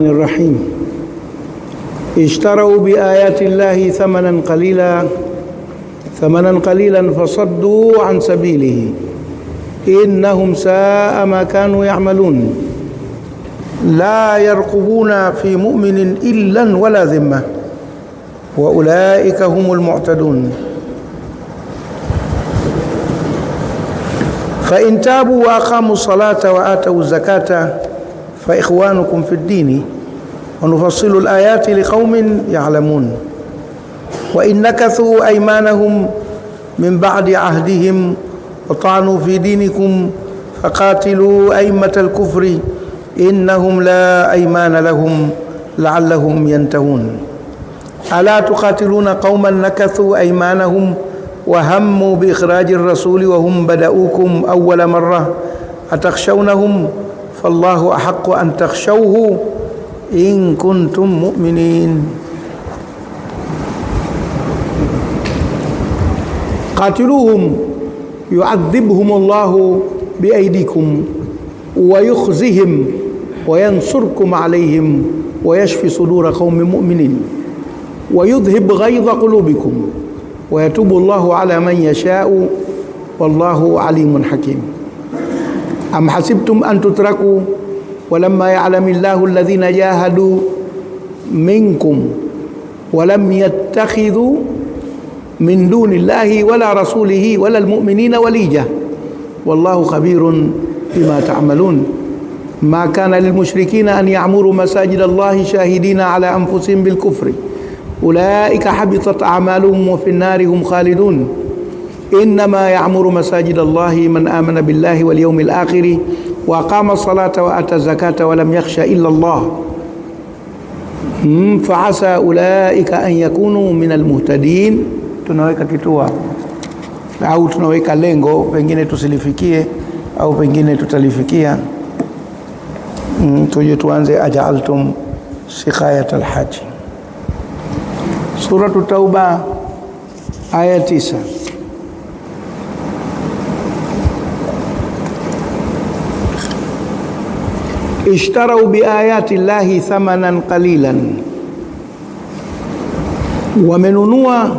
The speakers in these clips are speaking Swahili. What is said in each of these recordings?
الرحيم. اشتروا بآيات الله ثمنا قليلا ثمنا قليلا فصدوا عن سبيله إنهم ساء ما كانوا يعملون. لا يرقبون في مؤمن إلا ولا ذمة وأولئك هم المعتدون. فإن تابوا وأقاموا الصلاة وآتوا الزكاة فإخوانكم في الدين ونفصل الآيات لقوم يعلمون. وإن نكثوا أيمانهم من بعد عهدهم وطعنوا في دينكم فقاتلوا أئمة الكفر إنهم لا أيمان لهم لعلهم ينتهون. ألا تقاتلون قوما نكثوا أيمانهم وهموا بإخراج الرسول وهم بدؤوكم أول مرة أتخشونهم فالله أحق أن تخشوه إن كنتم مؤمنين. قاتلوهم يعذبهم الله بأيديكم ويخزهم وينصركم عليهم ويشفي صدور قوم مؤمنين ويذهب غيظ قلوبكم ويتوب الله على من يشاء والله عليم حكيم. أم حسبتم أن تتركوا ولما يعلم الله الذين جاهدوا منكم ولم يتخذوا من دون الله ولا رسوله ولا المؤمنين وليجة والله خبير بما تعملون. ما كان للمشركين أن يعمروا مساجد الله شاهدين على أنفسهم بالكفر أولئك حبطت أعمالهم وفي النار هم خالدون. إنما يعمر مساجد الله من آمن بالله واليوم الآخر وأقام الصلاة وآتى الزكاة ولم يخش إلا الله فعسى أولئك أن يكونوا من المهتدين. Tunaweka kituo au tunaweka lengo, pengine tusilifikie au pengine tutalifikia. Tuje tuanze ajaaltum siqayat alhaji. Suratu Tauba aya 9. Ishtarau biayati llahi thamanan qalilan, wamenunua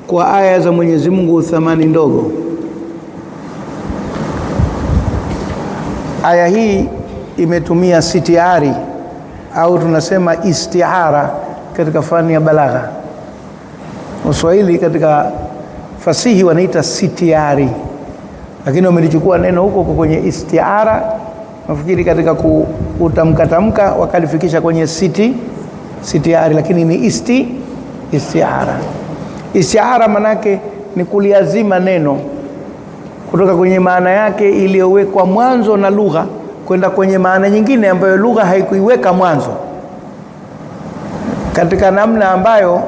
kwa aya za Mwenyezi Mungu thamani ndogo. Aya hii imetumia sitiari au tunasema istiara katika fani ya balagha. Waswahili katika fasihi wanaita sitiari, lakini wamelichukua neno huko huko kwenye istiara, nafikiri katika kutamka tamka wakalifikisha kwenye sitiari, lakini ni istiara. Istiara manake ni kuliazima neno kutoka kwenye maana yake iliyowekwa mwanzo na lugha kwenda kwenye maana nyingine ambayo lugha haikuiweka mwanzo, katika namna ambayo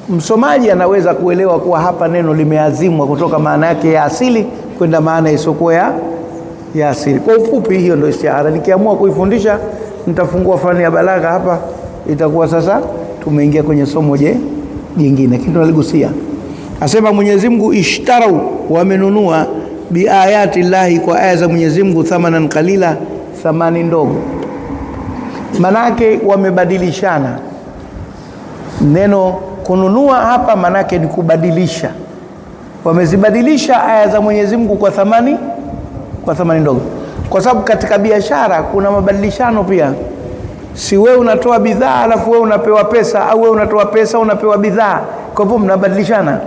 msomaji anaweza kuelewa kuwa hapa neno limeazimwa kutoka maana yake ya asili kwenda maana isiyokuwa ya asili. Kwa ufupi, hiyo ndio istiara. Nikiamua kuifundisha nitafungua fani ya balagha hapa, itakuwa sasa tumeingia kwenye somo jingine, lakini tunaligusia. Asema Mwenyezi Mungu, ishtarau, wamenunua, biayati llahi, kwa aya za Mwenyezi Mungu, thamanan qalila, thamani ndogo. Manake wamebadilishana. Neno kununua hapa manake ni kubadilisha. Wamezibadilisha aya za Mwenyezi Mungu kwa thamani ndogo, kwa sababu katika biashara kuna mabadilishano pia. Si wewe unatoa bidhaa alafu wewe unapewa pesa, au wewe unatoa pesa unapewa bidhaa, kwa hivyo mnabadilishana.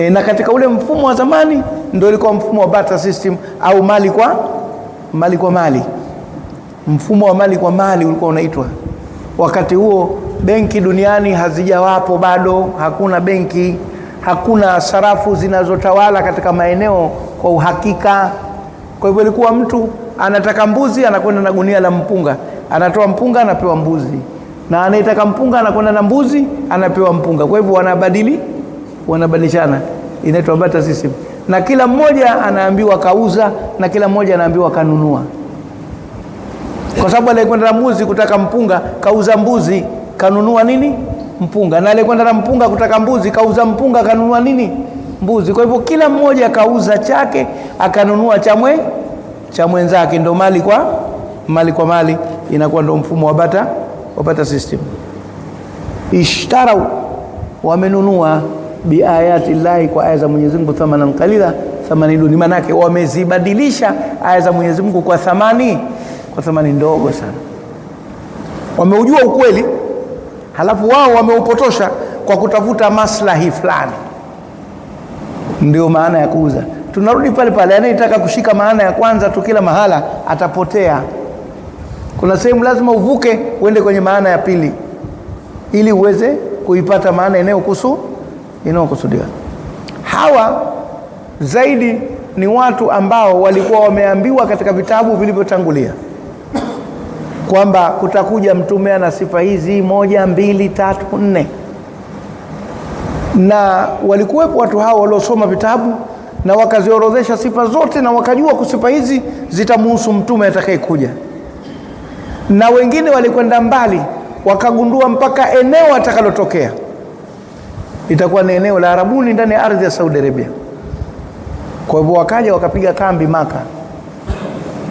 Na katika ule mfumo wa zamani ndio ilikuwa mfumo wa barter system au mali kwa mali kwa mali. Mfumo wa mali kwa mali ulikuwa unaitwa wakati huo. Benki duniani hazijawapo bado, hakuna benki, hakuna sarafu zinazotawala katika maeneo kwa uhakika. Kwa hivyo ilikuwa mtu anataka mbuzi anakwenda na gunia la mpunga, anatoa mpunga anapewa mbuzi, na anayetaka mpunga anakwenda na mbuzi anapewa mpunga. Kwa hivyo wanabadilishana, inaitwa barter system, na kila mmoja anaambiwa kauza na kila mmoja anaambiwa kanunua, kwa sababu aliyekwenda na mbuzi kutaka mpunga kauza mbuzi kanunua nini? Mpunga. Na aliyekwenda na mpunga kutaka mbuzi kauza mpunga kanunua nini? Mbuzi. Kwa hivyo kila mmoja kauza chake akanunua cha mwenzake, ndo mali kwa mali kwa mali. inakuwa ndio mfumo wa barter system. Ishtarau, wamenunua, biayati llahi, kwa aya za Mwenyezi Mungu, thamanan qalila, thamani duni. Manake wamezibadilisha aya za Mwenyezi Mungu kwa thamani ndogo sana. Wameujua ukweli, halafu wao wameupotosha kwa kutafuta maslahi fulani. Ndio maana ya kuuza. Tunarudi pale pale, anayetaka kushika maana ya kwanza tu kila mahala atapotea. Kuna sehemu lazima uvuke uende kwenye maana ya pili ili uweze kuipata maana inayokusudiwa. Hawa zaidi ni watu ambao walikuwa wameambiwa katika vitabu vilivyotangulia kwamba kutakuja mtume ana sifa hizi 1 2 3 4, na walikuwepo watu hao waliosoma vitabu na wakaziorodhesha sifa zote na wakajua sifa hizi zitamhusu mtume atakayekuja. Na wengine walikwenda mbali wakagundua mpaka eneo atakalotokea itakuwa ni eneo la Arabuni ndani ya ardhi ya Saudi Arabia. Kwa hivyo wakaja wakapiga kambi Maka,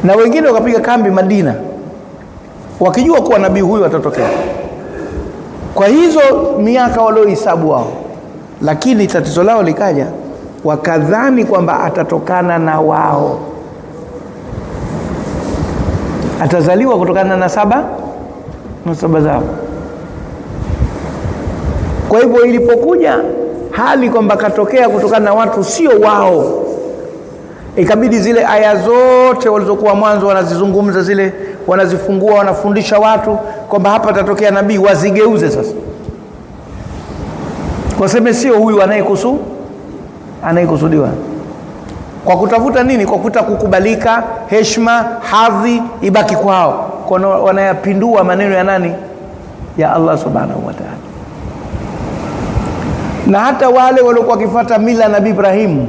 na wengine wakapiga kambi Madina, wakijua kuwa nabii huyu atatokea kwa hizo miaka waliohesabu wao. Lakini tatizo lao likaja, wakadhani kwamba atatokana na wao, atazaliwa kutokana na saba zao. Kwa hivyo ilipokuja hali kwamba katokea kutokana na watu sio wao, ikabidi zile aya zote walizokuwa mwanzo wanazizungumza zile, wanazifungua, wanafundisha watu kwamba hapa atatokea nabii, wazigeuze sasa, waseme sio huyu anayekusudiwa. Kwa kutafuta nini? Kwa kutaka kukubalika, heshima, hadhi ibaki kwao. Kwa wanayapindua maneno ya nani? Ya Allah subhanahu wa ta'ala. Na hata wale waliokuwa wakifuata mila Nabii Ibrahim,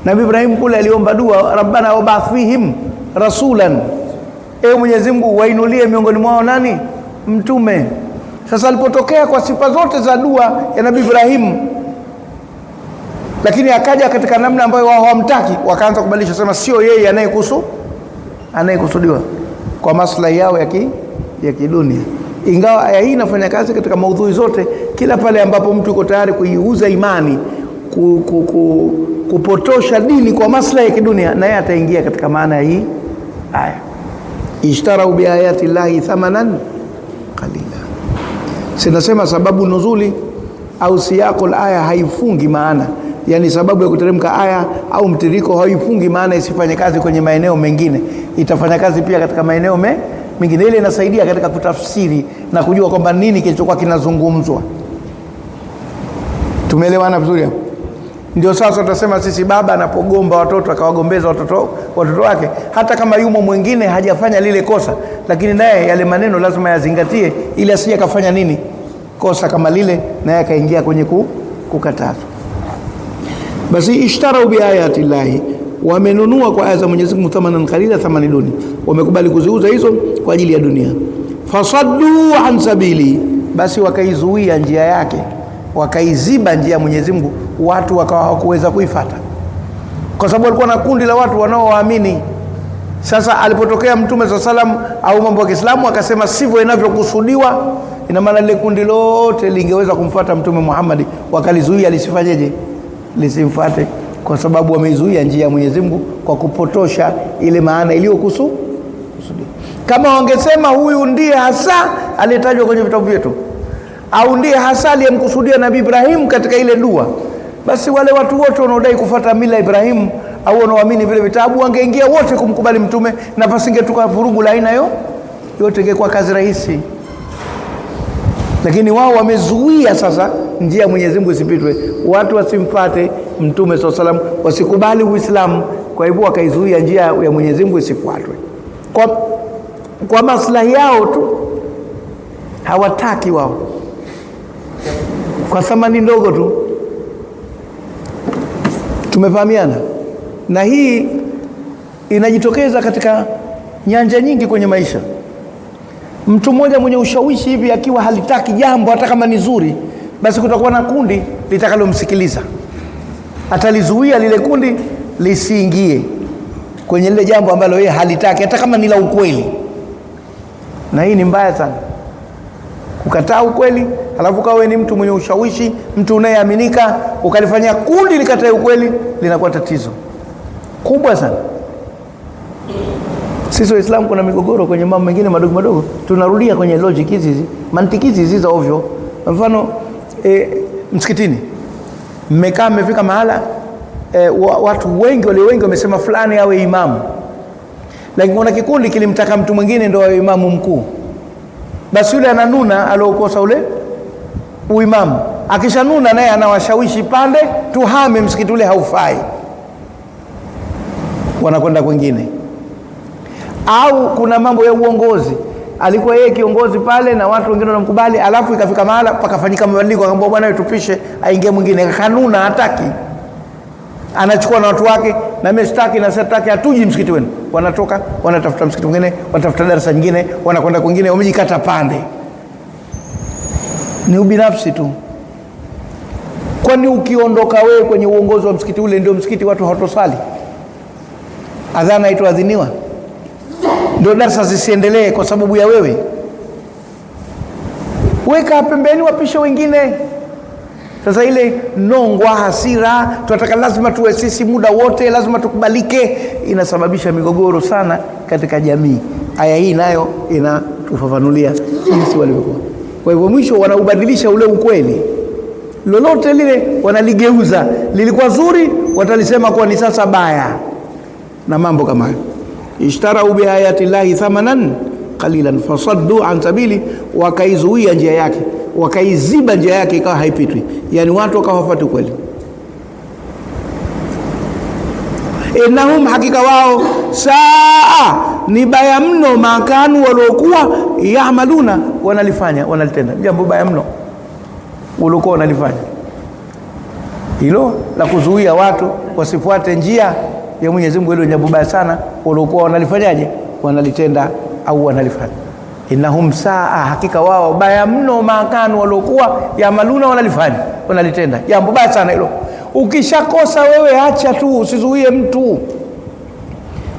Nabii Ibrahim kule aliomba dua, rabbana wab'ath fihim rasulan, ewe Mwenyezi Mungu wainulie miongoni mwao nani? Mtume. Sasa alipotokea kwa sifa zote za dua ya Nabii Ibrahim, lakini akaja katika namna ambayo wao hawamtaki, wakaanza kubadilisha, sema sio yeye anayekusudiwa, kwa maslahi yao ya kidunia. Ingawa aya hii inafanya kazi katika maudhui zote, kila pale ambapo mtu yuko tayari kuiuza imani, kupotosha dini kwa maslahi ya kidunia, naye ataingia katika maana hii aya. Ishtarau biayati llahi thamanan qalila. Sinasema sababu nuzuli au siyaqul aya haifungi maana, yani sababu ya kuteremka aya au mtiriko haifungi maana isifanye kazi kwenye maeneo mengine, itafanya kazi pia katika maeneo mengine. Ile inasaidia katika kutafsiri na kujua kwamba nini kilichokuwa kinazungumzwa. Tumeelewana vizuri hapo? Ndio sasa tutasema sisi baba anapogomba watoto akawagombeza watoto wake, hata kama yumo mwingine hajafanya lile kosa, lakini naye yale maneno lazima yazingatie ili asije akafanya nini kosa kama lile, naye akaingia kwenye kukatazwa. Basi ishtarau biayati llahi, wamenunua kwa aya za Mwenyezi Mungu thamanan qalila, thamani duni, wamekubali kuziuza hizo kwa ajili ya dunia. Fasaddu an sabili, basi wakaizuia njia yake, wakaiziba njia ya Mwenyezi Mungu, watu wakawa hawakuweza kuifuata, kwa sababu walikuwa na kundi la watu wanaowaamini. Sasa alipotokea Mtume swalla salam au mambo ya Kiislamu akasema sivyo inavyokusudiwa, ina maana lile kundi lote lingeweza kumfuata Mtume Muhammad, wakalizuia lisifanyeje, lisimfuate, kwa sababu wameizuia njia ya Mwenyezi Mungu kwa kupotosha ile maana iliyokusudiwa. Kama wangesema huyu ndiye hasa aliyetajwa kwenye vitabu vyetu, au ndiye hasa aliyemkusudia Nabii Ibrahim katika ile dua, basi wale watu wote wanaodai kufuata mila Ibrahim au wanaoamini vile vitabu wangeingia wote kumkubali mtume, na pasingetoka vurugu la aina yote, ingekuwa kazi rahisi. Lakini wao wamezuia sasa njia ya Mwenyezi Mungu isipitwe, watu wasimfuate Mtume swalla salam, wasikubali Uislamu. Kwa hivyo wakaizuia njia ya Mwenyezi Mungu isifuatwe kwa maslahi yao tu, hawataki wao, kwa thamani ndogo tu. Tumefahamiana? Na hii inajitokeza katika nyanja nyingi kwenye maisha. Mtu mmoja mwenye ushawishi hivi akiwa halitaki jambo hata kama ni zuri, basi kutakuwa na kundi litakalomsikiliza, atalizuia lile kundi lisiingie kwenye lile jambo ambalo yeye halitaki hata kama ni la ukweli. Na hii ni mbaya sana, kukataa ukweli halafu kawe ni mtu mwenye ushawishi, mtu unayeaminika, ukalifanyia kundi likatae ukweli, linakuwa tatizo kubwa sana. Sisi Waislamu kuna migogoro kwenye mambo mengine madogo madogo, tunarudia kwenye logic hizi hizi, mantiki hizi za ovyo. Kwa mfano msikitini mmekaa, mmefika mahala watu wengi walio wengi wamesema fulani awe imamu, lakini kuna kikundi kilimtaka mtu mwingine ndio awe imamu mkuu. Basi yule ananuna aliokosa ule uimamu, akishanuna naye anawashawishi pande, tuhame msikiti ule haufai, wanakwenda kwingine. Au kuna mambo ya uongozi, alikuwa yeye kiongozi pale na watu wengine wanamkubali, alafu ikafika mahala pakafanyika mabadiliko, akamwambia bwana tupishe, aingie mwingine, kanuna hataki, anachukua na watu wake, na mimi sitaki na sitaki, hatuji msikiti wenu. Wanatoka wanatafuta msikiti mwingine, wanatafuta darasa nyingine, wanakwenda kwingine, wamejikata pande. Ni ubinafsi tu. Kwani ukiondoka wewe kwenye uongozi wa msikiti ule, ndio msikiti watu hawatosali, adhana haitoadhiniwa, ndio darasa zisiendelee kwa sababu ya wewe? Weka pembeni, wapishe wengine. Sasa ile nongwa, hasira, tunataka lazima tuwe sisi muda wote, lazima tukubalike, inasababisha migogoro sana katika jamii. Aya hii nayo inatufafanulia jinsi walivyokuwa. Kwa hivyo mwisho wanaubadilisha ule ukweli, lolote lile wanaligeuza. Lilikuwa zuri, watalisema kuwa ni sasa baya, na mambo kama hayo. Ishtarau biayati llahi thamanan qalilan fasaddu an sabili, wakaizuia njia yake, wakaiziba njia yake ikawa haipitwi, yani watu wakawa hawafuati kweli. Innahum, hakika wao, saa ni baya mno, makanu waliokuwa yaamaluna, wanalifanya, wanalitenda jambo baya mno waliokuwa wanalifanya, hilo la kuzuia watu wasifuate njia ya Mwenyezi Mungu, hilo jambo baya sana waliokuwa wanalifanyaje, wanalitenda au wanalifanya. Innahum saa, hakika wao baya mno, makanu waliokuwa yamaluna, wanalifanya, wanalitenda jambo baya sana hilo. Ukishakosa wewe acha tu, usizuie mtu,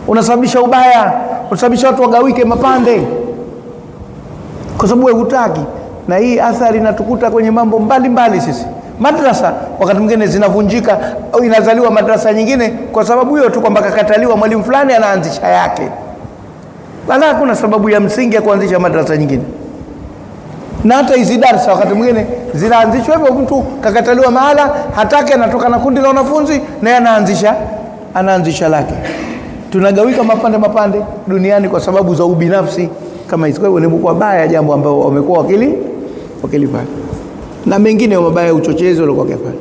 unasababisha ubaya, unasababisha watu wagawike mapande kwa sababu wewe hutaki. Na hii athari inatukuta kwenye mambo mbalimbali. Sisi madrasa wakati mwingine zinavunjika, au inazaliwa madrasa nyingine kwa sababu hiyo tu, kwamba kakataliwa mwalimu fulani anaanzisha yake. Wala hakuna sababu ya msingi ya kuanzisha madrasa nyingine. Na hata hizi darasa wakati mwingine zinaanzishwa hivyo, mtu kakataliwa mahala hataki, anatoka na kundi la wanafunzi naye anaanzisha lake. Tunagawika mapande mapande duniani kwa sababu za ubinafsi kama hizo. Kwa hivyo ni kwa baya jambo ambao wamekuwa wakilifanya, na mengine mabaya uchochezi walikuwa wakifanya.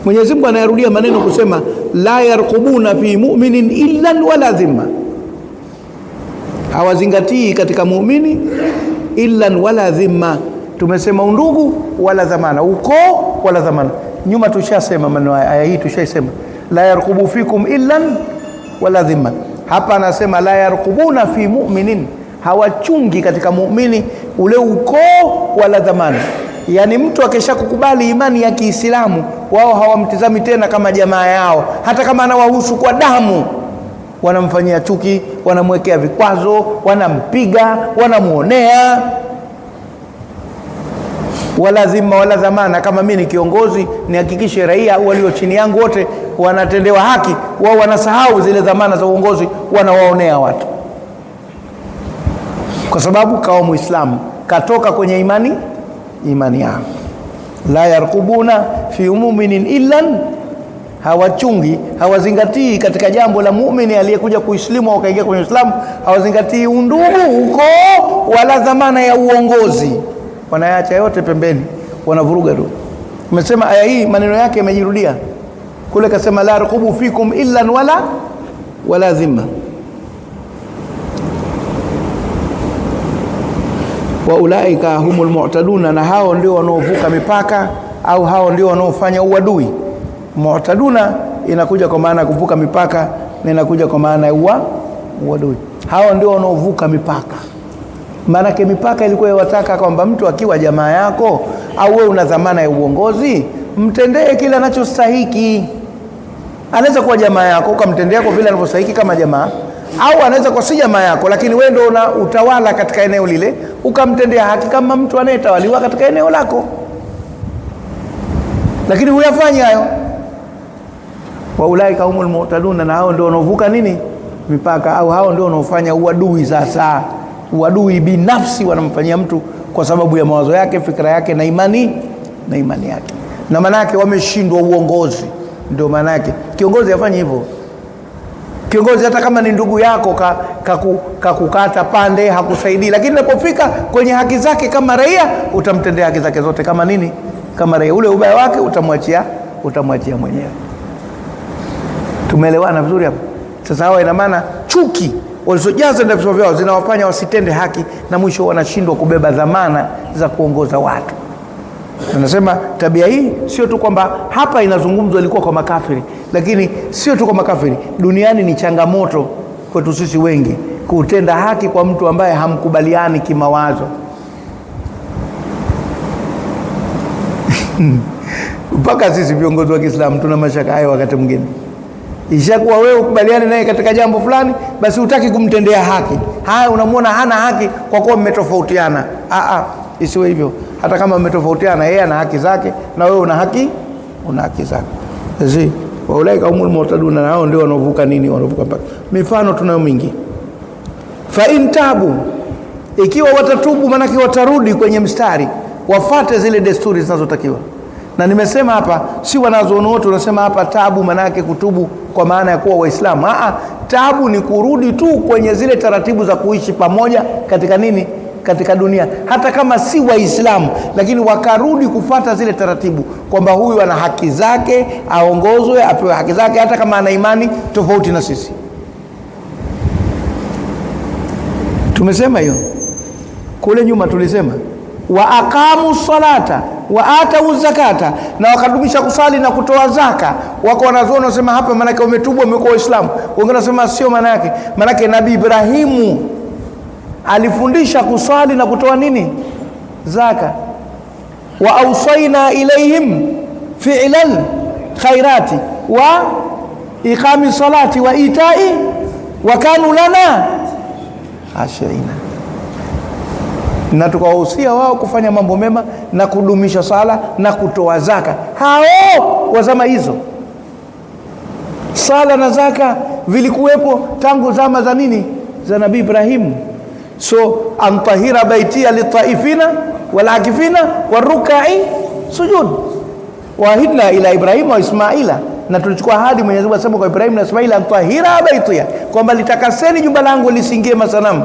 Mwenyezi Mungu anayarudia maneno kusema la yarqubuna fi mu'minin illa wala dhimma, hawazingatii katika muumini illa wala dhimma. Tumesema undugu wala dhamana, ukoo wala dhamana. Nyuma tushasema maneno haya, aya hii tushaisema, la yarqubu fikum illa wala dhimma. Hapa anasema la yarqubuna fi mu'minin, hawachungi katika muumini ule ukoo wala dhamana. Yani mtu akishakukubali imani ya Kiislamu, wao hawamtizami tena kama jamaa yao, hata kama anawahusu kwa damu, wanamfanyia chuki, wanamwekea vikwazo, wanampiga, wanamuonea. Wala dhima wala dhamana. Kama mimi ni kiongozi, nihakikishe raia walio chini yangu wote wanatendewa haki. Wao wanasahau zile dhamana za uongozi, wanawaonea watu kwa sababu kawa Muislamu, katoka kwenye imani yao. La yarqubuna fi mu'minin illan, hawachungi, hawazingatii katika jambo la muumini aliyekuja kuislimu au kaingia kwenye Uislamu, hawazingatii undugu, ukoo wala dhamana ya uongozi, wanayaacha yote pembeni, wanavuruga tu. Umesema aya hii maneno yake yamejirudia kule, kasema la yarqubu fikum illan wala dhimma. Wa ulaika humul mu'taduna, na hao ndio wanaovuka mipaka au hao ndio wanaofanya uadui. Mu'taduna inakuja kwa maana kuvuka mipaka na inakuja kwa maana ya uadui. Hao ndio wanaovuka mipaka. Maana mipaka ilikuwa yawataka kwamba mtu akiwa jamaa yako au wewe una dhamana ya uongozi, mtendee kile anachostahiki. Anaweza kuwa jamaa yako ukamtendea kwa vile anavyostahiki kama jamaa, Au anaweza kwa si jamaa yako, lakini wewe ndio una utawala katika eneo lile, ukamtendea haki kama mtu anayetawaliwa katika eneo lako, lakini huyafanyi hayo. Wa ulaika humul mu'taduna, na hao ndio wanaovuka nini mipaka, au hao ndio wanaofanya uadui. Sasa uadui binafsi wanamfanyia mtu kwa sababu ya mawazo yake, fikra yake na imani yake, na maana yake wameshindwa uongozi. Ndio maana yake kiongozi afanye hivyo. Kiongozi hata kama ni ndugu yako kakukata pande, hakusaidii, lakini unapofika kwenye haki zake kama raia utamtendea haki zake zote kama nini, kama raia. Ule ubaya wake utamwachia mwenyewe. Tumeelewana vizuri hapo? Sasa hawa ina maana chuki walizojaza ndani ya vyao zinawafanya wasitende haki, na mwisho wanashindwa kubeba dhamana za kuongoza watu. Tunasema tabia hii sio tu kwamba hapa inazungumzwa ilikuwa kwa makafiri, lakini sio tu kwa makafiri, duniani ni changamoto kwetu sisi wengi kutenda haki kwa mtu ambaye hamkubaliani kimawazo. Mpaka sisi viongozi wa Kiislamu tuna mashaka hayo wakati mwingine. Ishakuwa wewe ukubaliane naye katika jambo fulani, basi hutaki kumtendea haki. Haya, unamuona hana haki kwa kuwa mmetofautiana. Isiwe hivyo. Hata kama mmetofautiana, yeye ana haki zake na wewe una haki zako. Sisi waulaika humul mu'taduna, na hao ndio wanaovuka nini, wanaovuka mpaka. Mifano tunayo mingi. Fa in tabu, ikiwa watatubu, maana watarudi kwenye mstari, wafate zile desturi zinazotakiwa. Na nimesema hapa si wanazuoni wote wanasema hapa tabu maana yake kutubu kwa maana ya kuwa Waislamu. Tabu ni kurudi tu kwenye zile taratibu za kuishi pamoja katika nini, katika dunia, hata kama si Waislamu, lakini wakarudi kufata zile taratibu kwamba huyu ana haki zake, aongozwe, apewe haki zake, hata kama ana imani tofauti na sisi. Tumesema hiyo kule nyuma, tulisema wa aqamu salata wa atau zakata, na wakadumisha kusali na kutoa zaka. Wako wanazuoni wanasema hapa maana yake umetubu, umekuwa Waislamu. Wengine wanasema sio maana yake, maana yake Nabii Ibrahimu alifundisha kusali na kutoa nini, zaka. Wa awsayna ilaihim fi'lal khairati wa iqami salati wa itai wa kanu lana khashiina, na tukawahusia wao kufanya mambo mema na kudumisha sala na kutoa zaka. Hao wa zama hizo sala na zaka vilikuwepo tangu zama za nini, za Nabii Ibrahimu. So antahira baitia litaifina walakifina warukai sujud wahidna ila Ibrahim wa Ismaila, na tulichukua ahadi Mwenyezi Mungu asema kwa Ibrahim na Ismaila, antahira baitia, kwamba litakaseni jumba langu lisingie masanamu.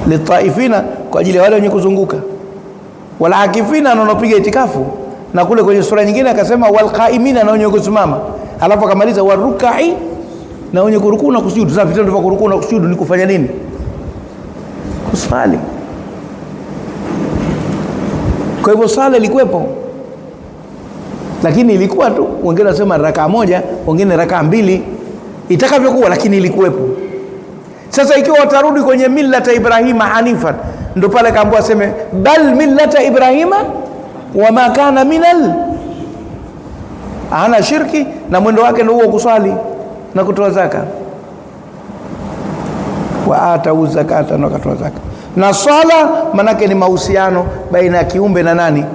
Litaifina, kwa ajili ya wale wenye kuzunguka, walakifina, na wanaopiga itikafu. Na kule kwenye sura nyingine akasema walqaimina, na wenye kusimama. Alafu akamaliza warukai, na wenye kurukuu na kusujudu. Sasa vitendo vya kurukuu na kusujudu ni kufanya nini? Kusali. Kwa hivyo sala ilikuwepo, lakini ilikuwa tu, wengine wanasema rakaa moja, wengine rakaa mbili, itakavyokuwa, lakini ilikuwepo. Sasa ikiwa watarudi kwenye millata Ibrahima hanifan, ndio pale kaambiwa aseme bal millata Ibrahima wama kana minal, hana shirki na mwendo wake ndio huo, kuswali na kutoa zaka. Wa atau zakata, na kutoa zaka. Na swala manake ni mahusiano baina ya kiumbe na nani,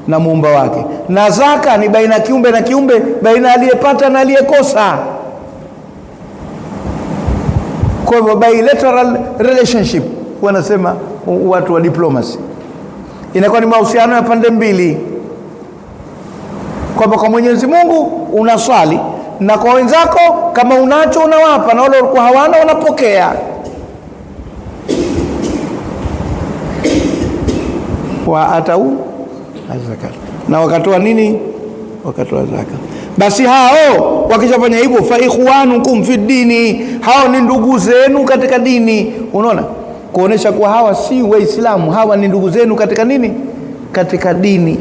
na muumba wake. Na zaka ni baina ya kiumbe na kiumbe, baina aliyepata na aliyekosa. Kwa hivyo bilateral relationship wanasema watu wa diplomacy, inakuwa ni mahusiano ya pande mbili, kwamba kwa Mwenyezi Mungu unaswali na kwa wenzako kama unacho unawapa, na wale walikuwa hawana wanapokea. Wa atau zakat, na wakatoa nini? Wakatoa zaka. Basi hao wakishafanya hivyo, fa ikhwanukum fi dini, hao ni ndugu zenu katika dini. Unaona, kuonesha kuwa hawa si Waislamu, hawa ni ndugu zenu katika nini? Katika dini.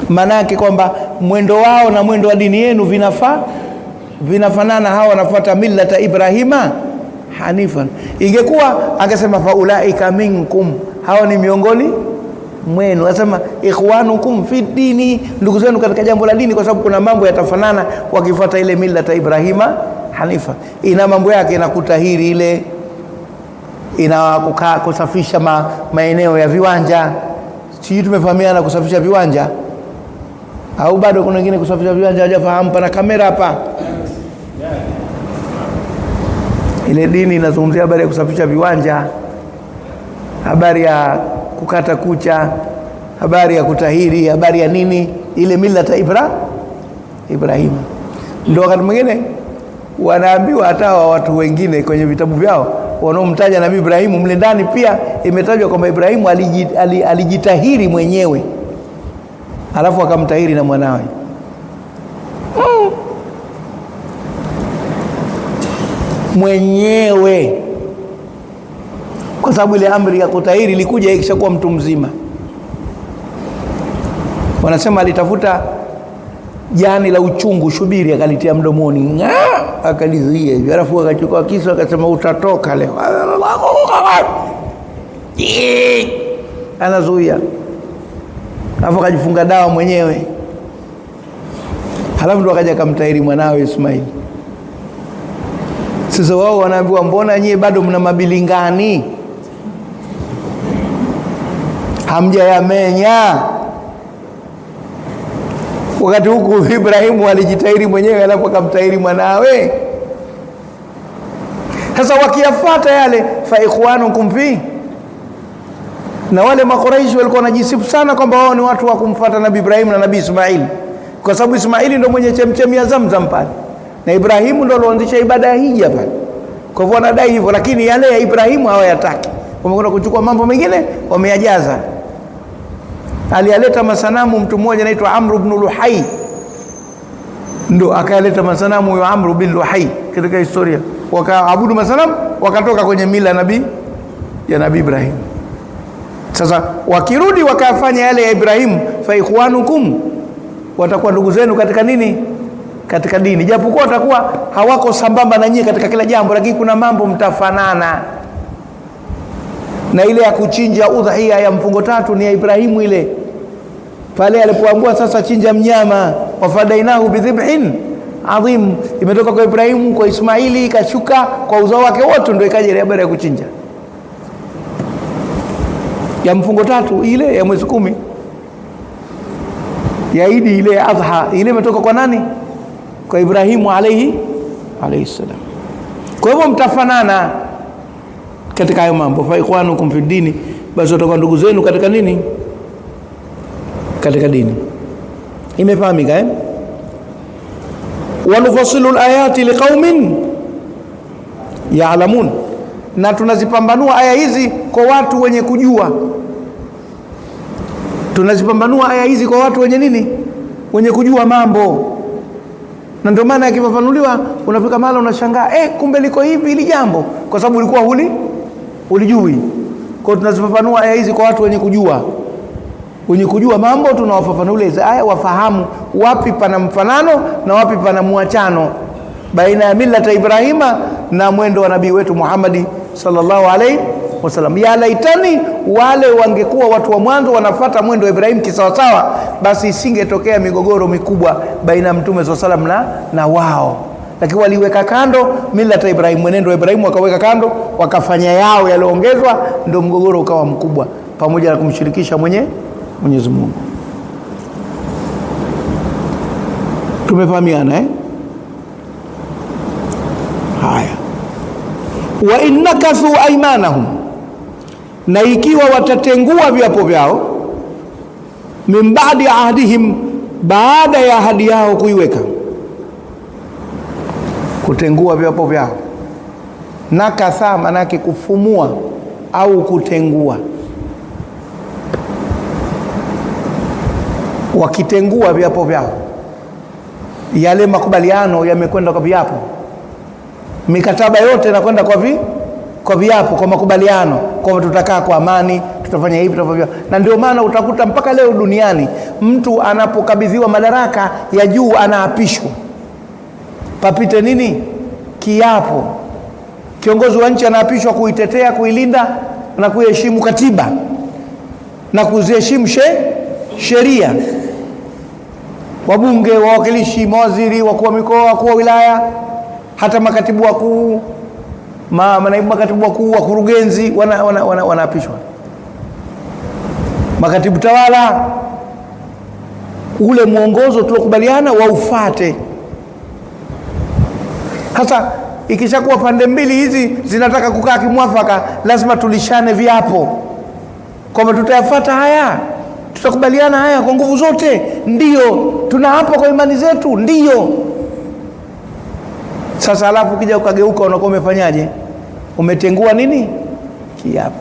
Maana yake kwamba mwendo wao na mwendo wa dini yenu vinafanana. Hawa wanafuata millata Ibrahima hanifan. Ingekuwa angesema faulaika minkum, hawa ni miongoni mwenu. Anasema ikhwanukum fi dini, ndugu zenu katika jambo la dini, kwa sababu kuna mambo yatafanana wakifuata ile millata Ibrahima Hanifa. Ina mambo yake, ina kutahiri ile, ina kukaa kusafisha maeneo ya viwanja. Sijui tumefahamiana kusafisha viwanja au bado kuna wengine kusafisha viwanja hawajafahamu? Pana kamera hapa. Ile dini inazungumzia habari ya kusafisha viwanja, habari ya kukata kucha, habari ya kutahiri, habari ya nini, ile millata Ibrahima. Ndio wakati mwingine wanaambiwa hata watu wengine kwenye vitabu vyao wanaomtaja Nabii Ibrahimu, mle ndani pia imetajwa kwamba Ibrahimu alijitahiri mwenyewe, alafu akamtahiri na mwanawe. Mwenyewe, kwa sababu ile amri ya kutahiri ilikuja ikishakuwa mtu mzima. Wanasema alitafuta jani la uchungu shubiri, akalitia mdomoni, akalizuia hivi, alafu akachukua kisu akasema utatoka leo. Anazuia, alafu akajifunga dawa mwenyewe, halafu ndo akaja akamtahiri mwanawe Ismaili. Sasa wao wanaambiwa mbona nyie bado mna mabilingani, hamjayamenya? Wakati huku Ibrahimu alijitahiri mwenyewe, alafu akamtahiri mwanawe. Sasa wakiyafuata yale, fa ikhwanukum fi, na wale Makuraishi walikuwa wanajisifu sana kwamba wao ni watu wa kumfuata Nabii Ibrahimu na Nabii Ismaili, kwa sababu Ismaili ndio mwenye chemchemi ya Zamzam pale na Ibrahimu ndo alioanzisha ibada ya hija pale. Kwa hivyo wanadai hivyo, lakini yale ya Ibrahimu hawayataki, wamekwenda kuchukua mambo mengine wameyajaza. Aliyaleta masanamu mtu mmoja anaitwa Amr ibn Luhai, ndo akayaleta masanamu huyo Amr bin Luhai katika historia, wakaabudu masanamu, wakatoka kwenye mila ya Nabii Ibrahim. Sasa wakirudi wakafanya yale ya Ibrahimu, fa ikhwanukum, watakuwa ndugu zenu katika nini? Katika dini, japokuwa watakuwa hawako sambamba na nyie katika kila jambo, lakini kuna mambo mtafanana. Na ile ya kuchinja udhia ya mfungo tatu ni ya Ibrahimu ile pale alipoambiwa sasa chinja mnyama, wafadainahu bidhibhin adhim, imetoka kwa Ibrahimu kwa Ismaili ikashuka kwa uzao wake wote, ndio ikaja ile habari ya kuchinja ya mfungo tatu ile ya mwezi 10 ya Idi ile ya Adha ile imetoka kwa nani? Kwa Ibrahimu alayhi salam. Kwa hivyo mtafanana katika hayo mambo, fa ikhwanukum fi dini, basi watakuwa ndugu zenu katika nini? Katika dini. Imefahamika eh? Wanufasilu alayati liqaumin ya'lamun, na tunazipambanua aya hizi kwa watu wenye kujua. Tunazipambanua aya hizi kwa watu wenye nini? Wenye kujua mambo. Na ndio maana yakifafanuliwa unafika mahali unashangaa, kumbe liko hivi hili jambo, kwa sababu ulikuwa ulijui. Kwa hiyo tunazifafanua aya hizi kwa watu wenye kujua. Wenye kujua mambo tunawafafanulia hizi aya wafahamu wapi pana mfanano na wapi pana muachano baina ya millata Ibrahima na mwendo wa nabii wetu Muhammad sallallahu alaihi wasallam. Ya laitani wale wangekuwa watu wa mwanzo wanafata mwendo wa Ibrahim kisawasawa, basi isingetokea migogoro mikubwa baina ya Mtume sallallahu alaihi wasallam na wao. Lakini waliweka kando millata Ibrahim, mwenendo wa Ibrahim wakaweka kando, wakafanya yao yaliongezwa, ndio mgogoro ukawa mkubwa, pamoja na kumshirikisha Mwenyezi Mungu. Tumefahamiana eh? Haya, wa innakathu aymanahum, na ikiwa watatengua viapo vyao, min ba'di ahdihim, baada ya ahadi yao kuiweka. Kutengua viapo vyao, nakatha manake kufumua au kutengua. Wakitengua viapo vyao, yale makubaliano yamekwenda kwa viapo, mikataba yote inakwenda kwa viapo, kwa makubaliano, kwa tutakaa kwa amani, tutafanya hivi, tutafanya. Na ndio maana utakuta mpaka leo duniani mtu anapokabidhiwa madaraka ya juu anaapishwa, papite nini? Kiapo. Kiongozi wa nchi anaapishwa kuitetea, kuilinda na kuheshimu katiba na kuziheshimu sheria. Wabunge, wawakilishi, mawaziri, wakuu wa mikoa, wakuu wa wilaya, Hata makatibu wakuu, manaibu makatibu wakuu, wakurugenzi wanaapishwa, makatibu tawala. Ule mwongozo tuliokubaliana waufate. Sasa ikishakuwa pande mbili hizi zinataka kukaa kimwafaka, lazima tulishane viapo kwamba tutayafata haya, tutakubaliana haya kwa nguvu zote, ndio tunaapa kwa imani zetu, ndio. Sasa alafu ukija ukageuka, unakuwa umefanyaje? Umetengua nini? Kiapo.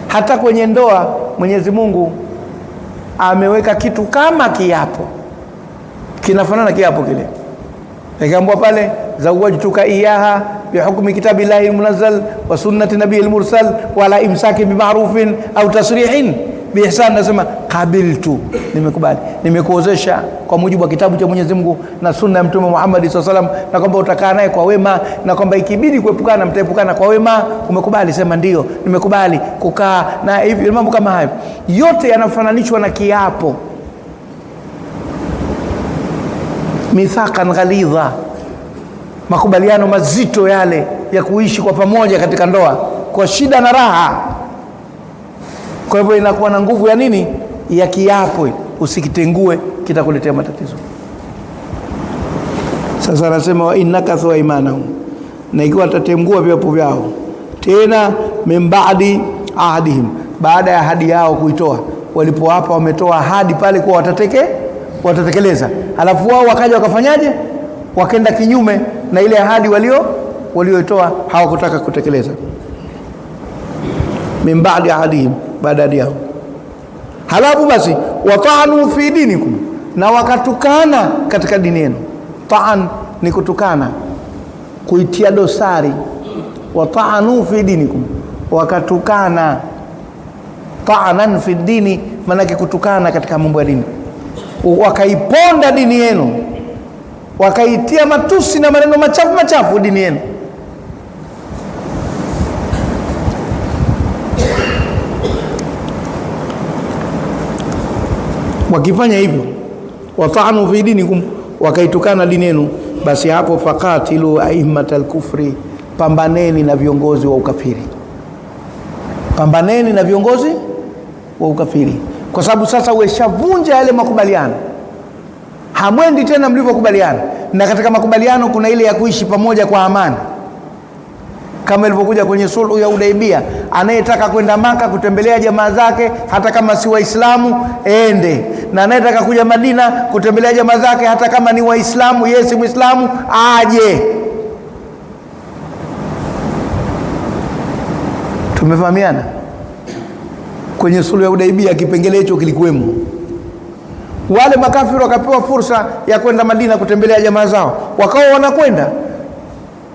Hata kwenye ndoa Mwenyezi Mungu ameweka kitu kama kiapo, kinafanana kiapo kile. Ikaambiwa pale zawajtuka iyaha bihukmi kitabillahi almunazzal wa sunnati nabiyil mursal wala imsaki bima'rufin au tasrihin biihsan. Nasema qabiltu, nimekubali, nimekuozesha kwa mujibu wa kitabu cha Mwenyezi Mungu na sunna ya Mtume Muhammad sallallahu alaihi wasallam, na kwamba utakaa naye kwa wema, na kwamba ikibidi kuepukana mtaepukana kwa wema. Umekubali? Sema ndio, nimekubali kukaa na hivi. Mambo kama hayo yote yanafananishwa na kiapo, mithaqan ghalidha, makubaliano mazito yale ya kuishi kwa pamoja katika ndoa kwa shida na raha. Kwa hivyo inakuwa na nguvu ya nini? Ya kiapo. Usikitengue, kitakuletea matatizo. Sasa anasema wa innakathu aymanahum, na ikiwa watatengua viapo vyao tena, min ba'di ahdihim, baada ya ahadi yao kuitoa. Walipoapa wametoa ahadi pale kuwa watatekeleza, halafu wao wakaja wakafanyaje? Wakenda kinyume na ile ahadi walioitoa, hawakutaka kutekeleza. Min ba'di ahdihim, baada ya yao. Halafu basi wata'anu fi dinikum, na wakatukana katika dini yenu. Ta'an ni kutukana, kuitia dosari. Wata'anu fi dinikum, wakatukana. Ta'anan fi dini, maanake kutukana katika mambo ya dini. Wakaiponda dini yenu, wakaitia matusi na maneno machafu machafu dini yenu. Wakifanya hivyo, wata'anu fi dinikum, wakaitukana dini yenu, basi hapo faqatilu aimmatal kufri, pambaneni na viongozi wa ukafiri. Pambaneni na viongozi wa ukafiri, kwa sababu sasa umeshavunja yale makubaliano, hamwendi tena mlivyokubaliana. Na katika makubaliano kuna ile ya kuishi pamoja kwa amani, kama ilivyokuja kwenye sulhu ya Hudaibia. Anayetaka kwenda Maka kutembelea jamaa zake hata kama si Waislamu ende, na anayetaka kuja Madina kutembelea jamaa zake hata kama ni Waislamu, yeye si Muislamu, aje. Tumefahamiana? Kwenye sulhu ya Hudaibia kipengele hicho kilikuwemo. Wale makafiri wakapewa fursa ya kwenda Madina kutembelea jamaa zao, wakawa wanakwenda,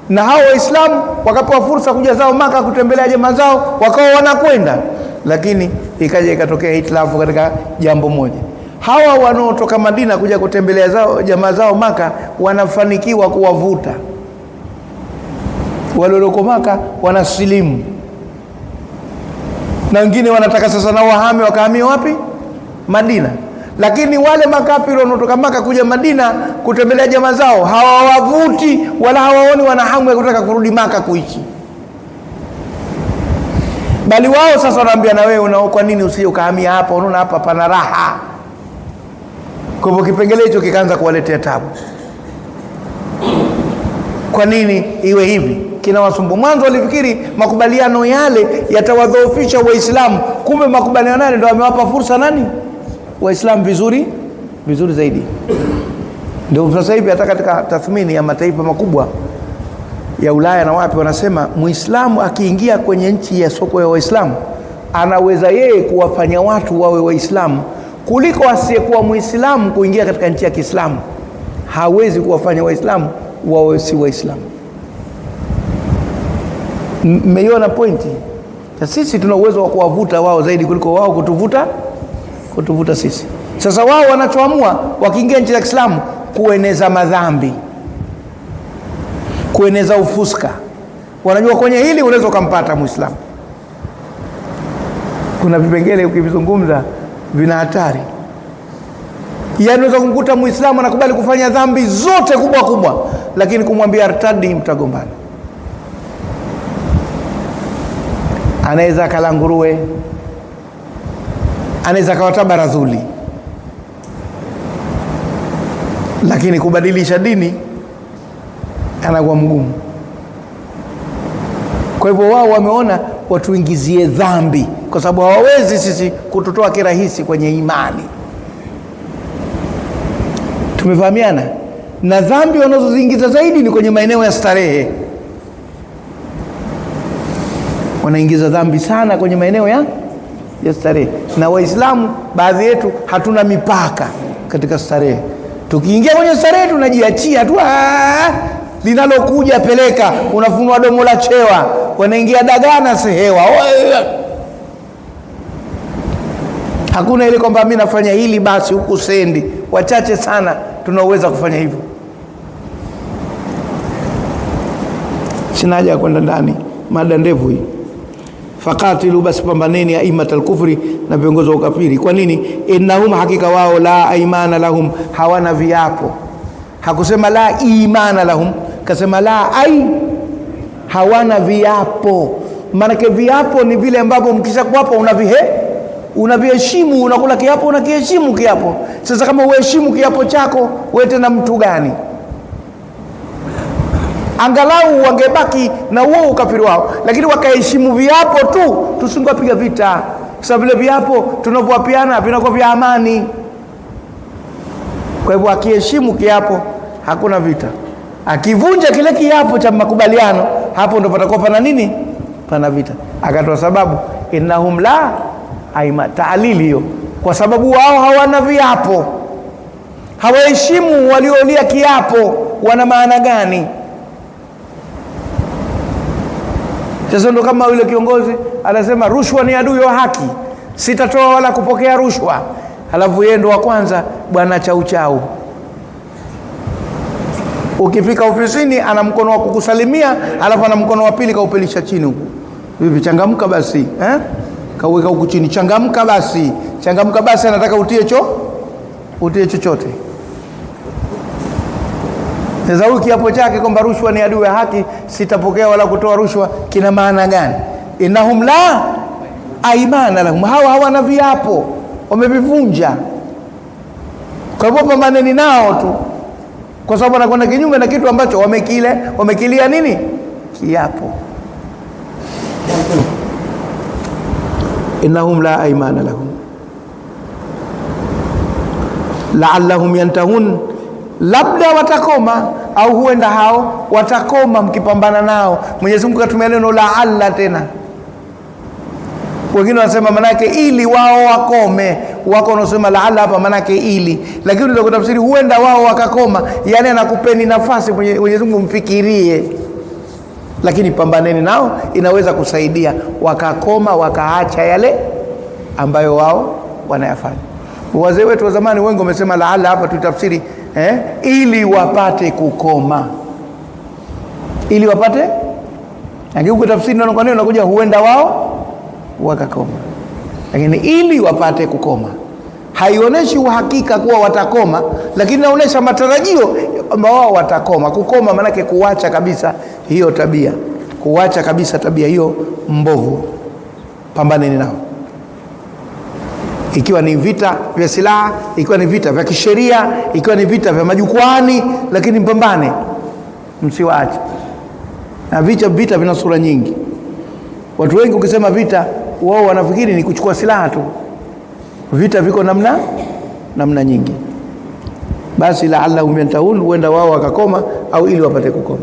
na hao Waislamu wakapewa fursa kuja zao Maka kutembelea jamaa zao, wakawa wanakwenda. Lakini ikaja ikatokea hitilafu katika jambo moja. Hawa wanaotoka Madina kuja kutembelea zao jamaa zao Maka wanafanikiwa kuwavuta wale walioko Maka, wanasilimu, na wengine wanataka sasa na wahame, wakahamia wapi? Madina. Lakini wale makafiri wanaotoka Maka kuja Madina kutembelea jamaa zao hawawavuti wala hawaoni wana hamu ya kutaka kurudi Maka kuishi, bali wao sasa wanaambia, na wewe una kwa nini usije ukahamia hapa? Unaona hapa pana raha. Kwa hivyo kipengele hicho kikaanza kuwaletea tabu. Kwa nini iwe hivi? Kinawasumbua. Mwanzo walifikiri makubaliano yale yatawadhoofisha Waislamu, kumbe makubaliano yale ndio yamewapa fursa nani? Waislamu vizuri vizuri zaidi. Ndio sasa hivi hata katika tathmini ya mataifa makubwa ya Ulaya na wapi, wanasema Muislamu akiingia kwenye nchi ya soko ya Waislamu anaweza yeye kuwafanya watu wawe Waislamu kuliko asiyekuwa Muislamu kuingia katika nchi ya Kiislamu. Hawezi kuwafanya Waislamu wawe si Waislamu. Mmeiona pointi? Sisi tuna uwezo wa kuwavuta wao zaidi kuliko wao kutuvuta sisi. Sasa wao wanachoamua wakiingia nchi za Kiislamu kueneza madhambi, kueneza ufuska. Wanajua kwenye hili unaweza ukampata Muislamu. Kuna vipengele ukivizungumza vina hatari. Yaani unaweza kumkuta Muislamu anakubali kufanya dhambi zote kubwa kubwa, lakini kumwambia artadi mtagombana. Anaweza akala nguruwe, anaweza akawata barazuli, lakini kubadilisha dini anakuwa mgumu. Kwa hivyo wao wameona watuingizie dhambi, kwa sababu hawawezi sisi kututoa kirahisi kwenye imani. Tumefahamiana? Na dhambi wanazoziingiza zaidi ni kwenye maeneo ya starehe. Wanaingiza dhambi sana kwenye maeneo ya starehe. Na Waislamu baadhi yetu hatuna mipaka katika starehe. Tukiingia kwenye starehe tunajiachia tu, linalokuja peleka, unafunua domo la chewa, wanaingia dagana sehewa. Hakuna ile kwamba mimi nafanya hili basi huku sendi. Wachache sana tunaweza kufanya hivyo. Sina haja ya kwenda ndani, mada ndefu hii. Faqatilu, basi pambaneni, aimatal kufri, na viongozi wa ukafiri. Kwa nini? Innahum, hakika wao, la aimana lahum, hawana viapo. Hakusema la imana lahum, kasema la ai, hawana viapo. Maana viapo ni vile ambavyo mkishakuapo unaviheshimu, unakula kiapo, unakiheshimu kiapo. Sasa kama uheshimu kiapo chako, wewe tena mtu gani? Angalau wangebaki na huo ukafiri wao, lakini wakaheshimu viapo tu, tusingewapiga vita. Sababu vile viapo tunavyowapiana vinakuwa vya amani. Kwa hivyo akiheshimu kiapo hakuna vita. Akivunja kile kiapo cha makubaliano, hapo ndo patakuwa pana nini? Pana vita. Akatoa sababu, innahum la aima, taalili hiyo, kwa sababu wao hawana viapo, hawaheshimu waliolia kiapo. Wana maana gani? Sasa ndo kama yule kiongozi anasema rushwa ni adui wa haki, sitatoa wala kupokea rushwa, halafu yeye ndo wa kwanza bwana chau chau. Ukifika ofisini ana mkono wa kukusalimia, halafu ana mkono wa pili kaupelisha chini huku. Vipi, changamka basi, eh? Kauweka huku chini, changamka basi, changamka basi, anataka utie chochote. Sasa huyu kiapo chake kwamba rushwa ni adui ya haki, sitapokea wala kutoa rushwa, kina maana gani? Innahum la aimana lahum, hawa hawana viapo, wamevivunja. Kwa hivyo pambaneni nao tu, kwa sababu wanakwenda kinyume na kitu ambacho wamekilia nini? Kiapo. Innahum la aimana lahum la'allahum yantahun, labda watakoma, au huenda hao watakoma mkipambana nao. Mwenyezi Mungu katumia neno la'alla tena. Wengine wanasema manake ili wao wakome, wako wanaosema la'alla hapa manake ili, lakini unaweza kutafsiri huenda wao wakakoma, yani anakupeni nafasi Mwenyezi Mungu mfikirie, lakini pambaneni nao, inaweza kusaidia wakakoma, wakaacha yale ambayo wao wanayafanya. Wazee wetu wa zamani wengi wamesema la'alla hapa tutafsiri ili wapate kukoma, ili wapate. Lakini ukitafsiri neno kwa neno unakuja huenda wao wakakoma, lakini ili wapate kukoma haionyeshi uhakika kuwa watakoma, lakini inaonyesha matarajio kwamba wao watakoma. Kukoma maanake kuacha kabisa hiyo tabia, kuacha kabisa tabia hiyo mbovu. Pambaneni nao, ikiwa ni vita vya silaha, ikiwa ni vita vya kisheria, ikiwa ni vita vya majukwani, lakini mpambane, msiwaache. Na vita vina sura nyingi. Watu wengi ukisema vita, wao wanafikiri ni kuchukua silaha tu. Vita viko namna nyingi. Basi la'allahum yantahun, huenda wao wakakoma, au ili wapate kukoma.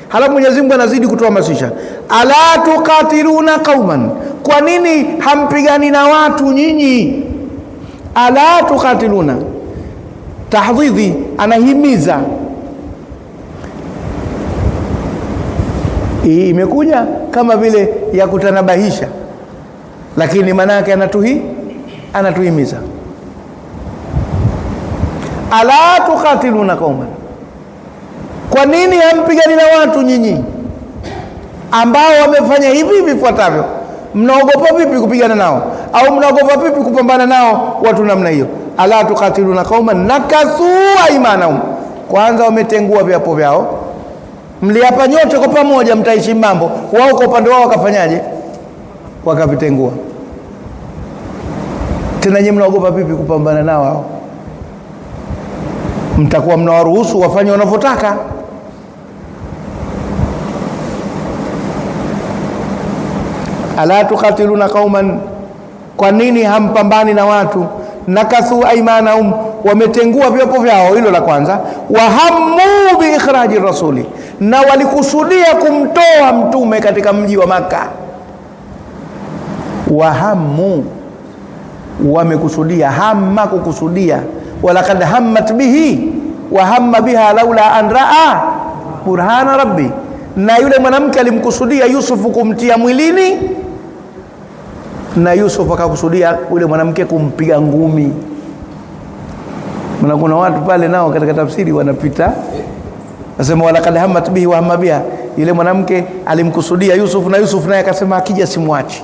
Halafu Mwenyezi Mungu anazidi kutuhamasisha, ala tuqatiluna qauman, kwa nini hampigani na watu nyinyi? Ala tuqatiluna, tahdhidhi, anahimiza. Hii imekuja kama vile ya kutanabahisha, lakini maana yake anatuhimiza. Ala tuqatiluna qauman, kwa nini hampigani na watu nyinyi ambao wamefanya hivi vifuatavyo? Mnaogopa vipi kupigana nao? Au mnaogopa vipi kupambana nao watu namna hiyo? Ala tukatiluna qauman nakathu aymanahum, kwanza wametengua viapo vyao. Mliapa nyote kwa pamoja mtaishi mambo, wao kwa upande wao wakafanyaje? Wakavitengua. Tena nyinyi mnaogopa vipi kupambana nao hao? Mtakuwa mnawaruhusu wafanye wanavyotaka. Ala tukatiluna qauman, kwa nini hampambani na watu? Nakathu aymanahum, wametengua viapo vyao, hilo la kwanza. Wahammu bi ikhraji rasuli, na walikusudia kumtoa mtume katika mji wa Maka. Wahammu, wamekusudia, hamma kukusudia. Walaqad hammat bihi wa hamma biha laula an raa burhana rabbi, na yule mwanamke alimkusudia Yusufu kumtia mwilini, na Yusuf akakusudia yule mwanamke kumpiga ngumi. Maana kuna watu pale nao katika tafsiri wanapita, nasema walaqad hammat bihi wa hamma biha, yule mwanamke alimkusudia Yusuf na Yusuf naye akasema akija simwachi.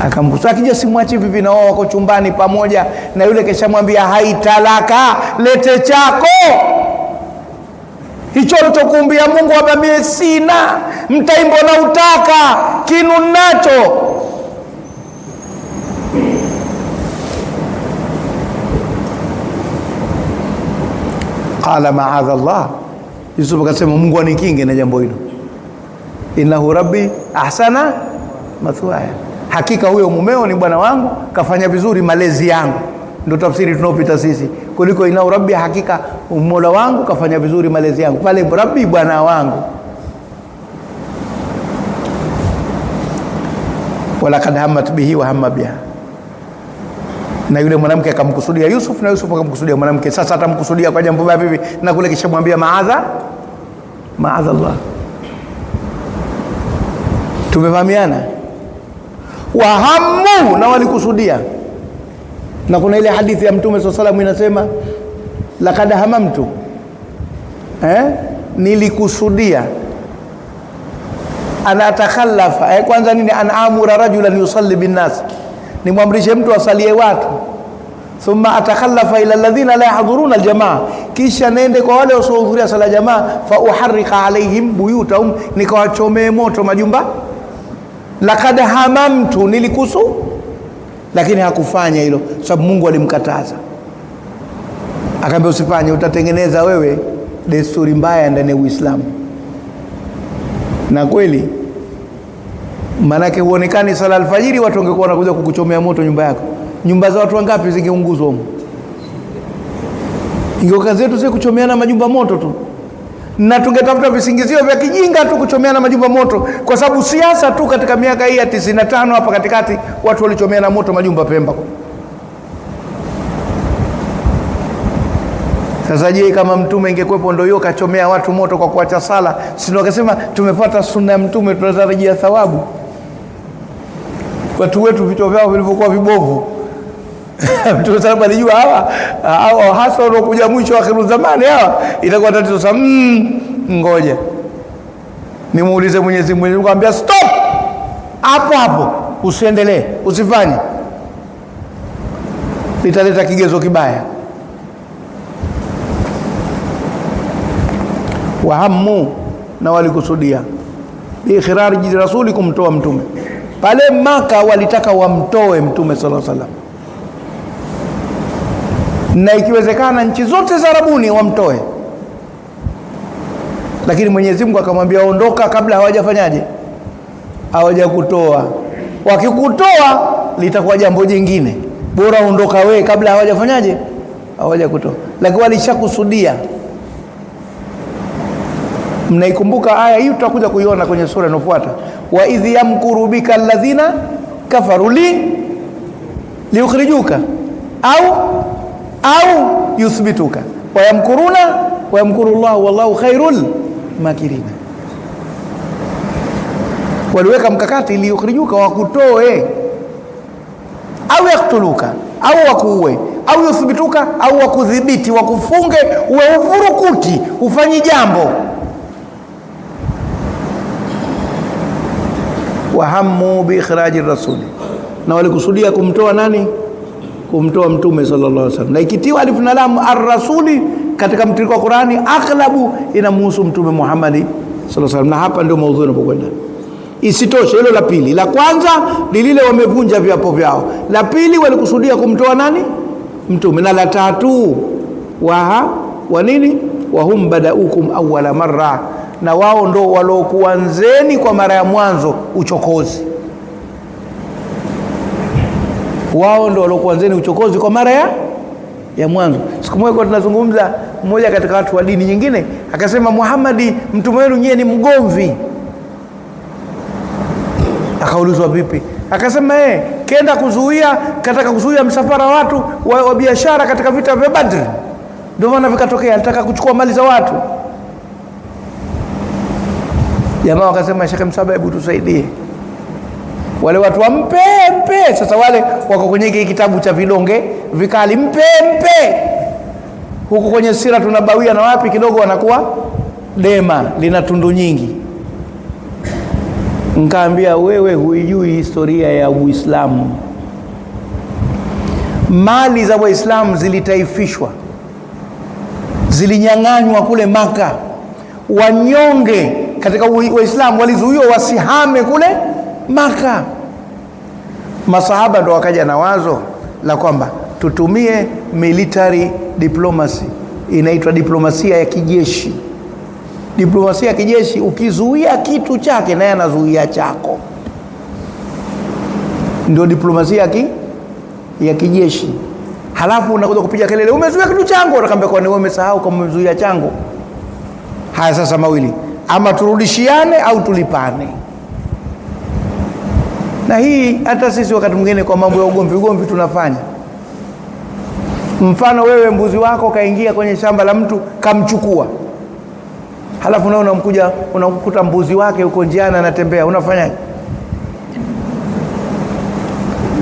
Akamkusudia akija simwachi vipi, na wao wako chumbani pamoja, na yule keshamwambia haitalaka, lete chako hicho ulichokuumbia Mungu, hapa mie sina, mtaimbo na utaka kinu nacho. Qala maadha Allah, Yusuf akasema Mungu anikinge na jambo hilo. Innahu rabbi ahsana mathwaya, hakika huyo mumeo ni bwana wangu, kafanya vizuri malezi yangu. Ndio tafsiri tunaopita sisi, kuliko innahu rabbi, hakika Mola wangu kafanya vizuri malezi yangu. Pale rabbi bwana wangu. Walaqad hammat bihi wa hamma biha, na yule mwanamke akamkusudia Yusuf na Yusuf akamkusudia mwanamke. Sasa atamkusudia kwa jambo baya vipi? Na kule kisha mwambia maadha maadha Allah. Tumefahamiana? Wahammu, na walikusudia. Na kuna ile hadithi ya Mtume sallallahu alayhi wasallam inasema laqad hamamtu, nilikusudia ana atakhallafa, kwanza nini, an amura rajulan yusalli binnas, nimwamrishe mtu asalie watu. Thumma atakhallafa ila alladhina la yahdhuruna aljamaa, kisha nende kwa wale wasiohudhuria sala jamaa, fa uharrika alaihim buyutahum, nikawachomee moto majumba. Laqad hamamtu, nilikusu, lakini hakufanya hilo sababu Mungu alimkataza, akaambia usifanye, utatengeneza wewe desturi mbaya ndani ya Uislamu. Na kweli manake huonekani sala alfajiri watu wangekuwa wanakuja kukuchomea moto nyumba yako. Nyumba za watu wangapi zingeunguzwa huko? Ingekuwa kazi yetu sisi kuchomeana majumba moto tu, na tungetafuta visingizio vya kijinga tu kuchomeana majumba moto, kwa sababu siasa tu katika miaka hii ya 95 hapa katikati watu walichomeana moto majumba Pemba. Sasa je, kama mtume ingekuwepo ndio hiyo kachomea watu moto kwa kuacha sala, si ndio akasema tumefuata sunna ya mtume tunatarajia thawabu? Watu wetu vichwa vyao vilivyokuwa vibovu. Mtume sallallahu alijua hawa hasa wanaokuja mwisho wa akhiru zamani hawa itakuwa tatizo. Sasa ngoja nimuulize Mwenyezi Mungu. Mungu akamwambia stop hapo hapo, usiendelee, usifanye, litaleta kigezo kibaya. Wahammu, na walikusudia bi ikhraji rasuli, kumtoa mtume pale Maka. Walitaka wamtoe mtume sallallahu alaihi wasallam, na ikiwezekana nchi zote za Arabuni wamtoe, lakini Mwenyezi Mungu akamwambia ondoka kabla hawajafanyaje, hawajakutoa. Wakikutoa litakuwa jambo jingine, bora ondoka wewe kabla hawajafanyaje, hawajakutoa. Lakini walishakusudia. Mnaikumbuka aya hii, tutakuja kuiona kwenye sura inayofuata. Wa idh yamkuru bika alladhina kafaru liukhrijuka au yuthbituka wayamkuruna wayamkuru Allah wallahu khairul makirina. Waliweka mkakati liukhrijuka, wakutoe, au yaktuluka, au wakuue, au yuthbituka, au wakudhibiti, wakufunge, uwe ufurukuti, ufanyi jambo. Wahammu bi ikhraji rasuli, na walikusudia kumtoa nani? Kumtoa Mtume sallallahu alaihi wasallam. Na ikitiwa alif na lam ar-rasuli katika mtiririko wa Qur'ani, aghlabu inamhusu Mtume Muhammad sallallahu alaihi wasallam. Na hapa ndio maudhui inapokwenda. Isitoshe hilo la pili, la kwanza ni lile wamevunja viapo vyao, la pili walikusudia kumtoa nani? Mtume, na la tatu wa nini? Wahum badaukum awwala marra, na wao ndo waliokuanzeni kwa mara ya mwanzo uchokozi. Wao ndo waliokuanzeni uchokozi kwa mara ya mwanzo. Siku moja tunazungumza, mmoja katika watu wa dini nyingine akasema, Muhammadi mtume wenu nyie ni mgomvi. Akaulizwa vipi? Akasema kenda kuzuia, kataka kuzuia msafara wa watu wa biashara katika vita vya Badr, ndio maana vikatokea, alitaka kuchukua mali za watu. Jamaa wakasema, Sheikh Msaba, hebu tusaidie, wale watu wampe mpe. Sasa wale wako kwenye kitabu cha vidonge vikali, mpe mpe, huku kwenye sira tunabawia na wapi kidogo wanakuwa dema lina tundu nyingi. Nkaambia, wewe huijui historia ya Uislamu. Mali za Waislamu zilitaifishwa, zilinyang'anywa kule Maka. Wanyonge katika Waislamu walizuiwa wasihame kule Maka. Masahaba ndo wakaja na wazo la kwamba tutumie military diplomacy, inaitwa diplomasia ya kijeshi. Diplomasia ya kijeshi, ukizuia kitu chake naye anazuia chako, ndio diplomasia ya kijeshi. Halafu unakuja kupiga kelele, umezuia kitu changu, anakuambia kwani wewe umesahau kama umezuia changu? Haya sasa mawili, ama turudishiane au tulipane. Na hii hata sisi wakati mwingine kwa mambo ya ugomvi tunafanya. Mfano wewe mbuzi wako kaingia kwenye shamba la mtu kamchukua, halafu nawe unamkuja unakuta mbuzi wake uko njiani anatembea, unafanyaje?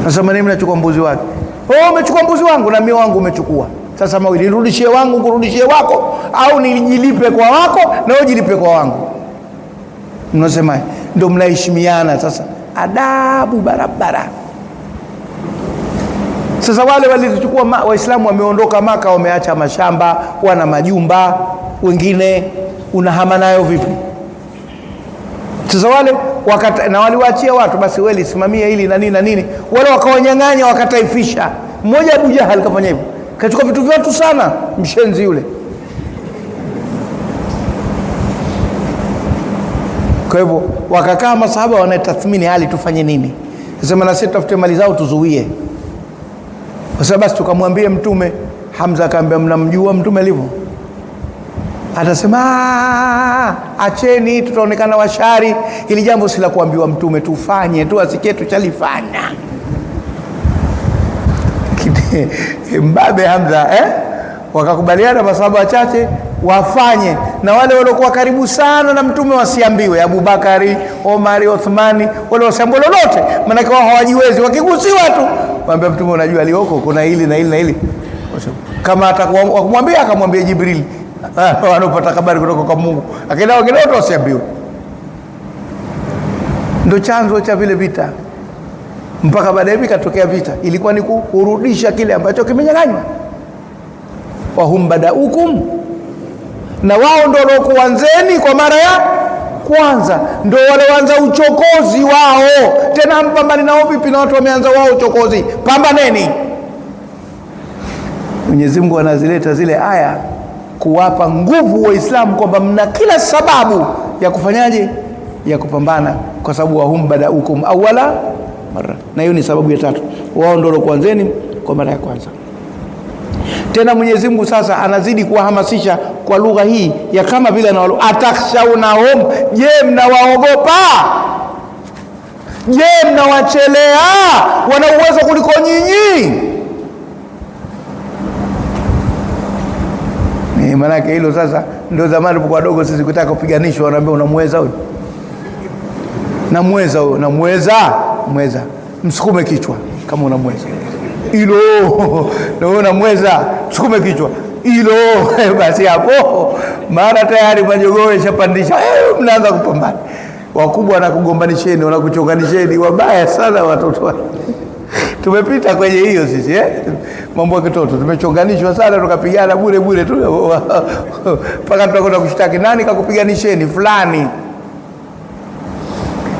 Nasema mimi nachukua mbuzi wake. Oh, umechukua mbuzi wangu na mimi wangu umechukua. Sasa mawili, nirudishie wangu nkurudishie wako, au nijilipe kwa wako na wewe jilipe kwa wangu. Mnasema ndio mnaheshimiana sasa, adabu barabara. Sasa wale walizochukua Waislamu wameondoka Maka, wameacha mashamba, wana majumba, wengine unahama nayo vipi? Sasa wale na waliwaachia watu, basi wewe lisimamie hili na nini na nini, wale wakawanyang'anya, wakataifisha. Mmoja Abu Jahal kafanya hivyo, kachukua vitu vya watu sana, mshenzi yule. Kwa hivyo wakakaa masahaba wanatathmini hali, tufanye nini? Sema na sisi tutafute mali zao tuzuie. Kwa sababu basi tukamwambie Mtume. Hamza akaambia, mnamjua Mtume alivyo? Atasema acheni, tutaonekana washari. Hili jambo si la kuambiwa Mtume, tufanye tu, asikie tuchalifanya. Mbabe Hamza wakakubaliana masahaba wachache wafanye, na wale waliokuwa karibu sana na Mtume wasiambiwe, Abubakari, Omari, Othmani, wale wasiambiwe lolote, maana wao hawajiwezi, wakigusiwa tu waambia Mtume, unajua alioko kuna hili na hili na hili. Kama atakuwa wakumwambia akamwambia Jibril, wanapata habari kutoka kwa Mungu, lakini wengine wote wasiambiwe. Ndio chanzo cha vile vita, mpaka baadaye vikatokea vita. Ilikuwa ni kurudisha kile ambacho kimenyang'anywa. Wahum badaukum, na wao ndio waliokuanzeni kwa mara ya kwanza, ndio walioanza uchokozi wao. Tena mpambane nao vipi? Na watu wameanza wao uchokozi, pambaneni. Mwenyezi Mungu anazileta zile aya kuwapa nguvu Waislamu kwamba mna kila sababu ya kufanyaje, ya kupambana, kwa sababu wahum badaukum awwala mara. Na hiyo ni sababu ya tatu, wao ndio waliokuanzeni kwa mara ya kwanza. Tena Mwenyezi Mungu sasa anazidi kuwahamasisha kwa lugha hii ya kama vile anawalo, atakhshaunahum, je, mnawaogopa? Je, mnawachelea? Wana uwezo kuliko nyinyi. Maanake hilo sasa ndio zamani tulipokuwa wadogo sisi, kutaka kupiganishwa wanaambia unamweza huyo, namweza huyo, namweza, mweza, msukume kichwa kama unamweza hilo, na wewe unamweza, msukume kichwa hilo. Basi hapo mara tayari majogoo yashapandisha, mnaanza kupambana. Wakubwa wanakugombanisheni, wanakuchonganisheni, wabaya sana watoto. Tumepita kwenye hiyo sisi Mambo ya kitoto tumechonganishwa sana, tukapigana bure bure tu mpaka tunakwenda kushtaki, nani kakupiganisheni fulani.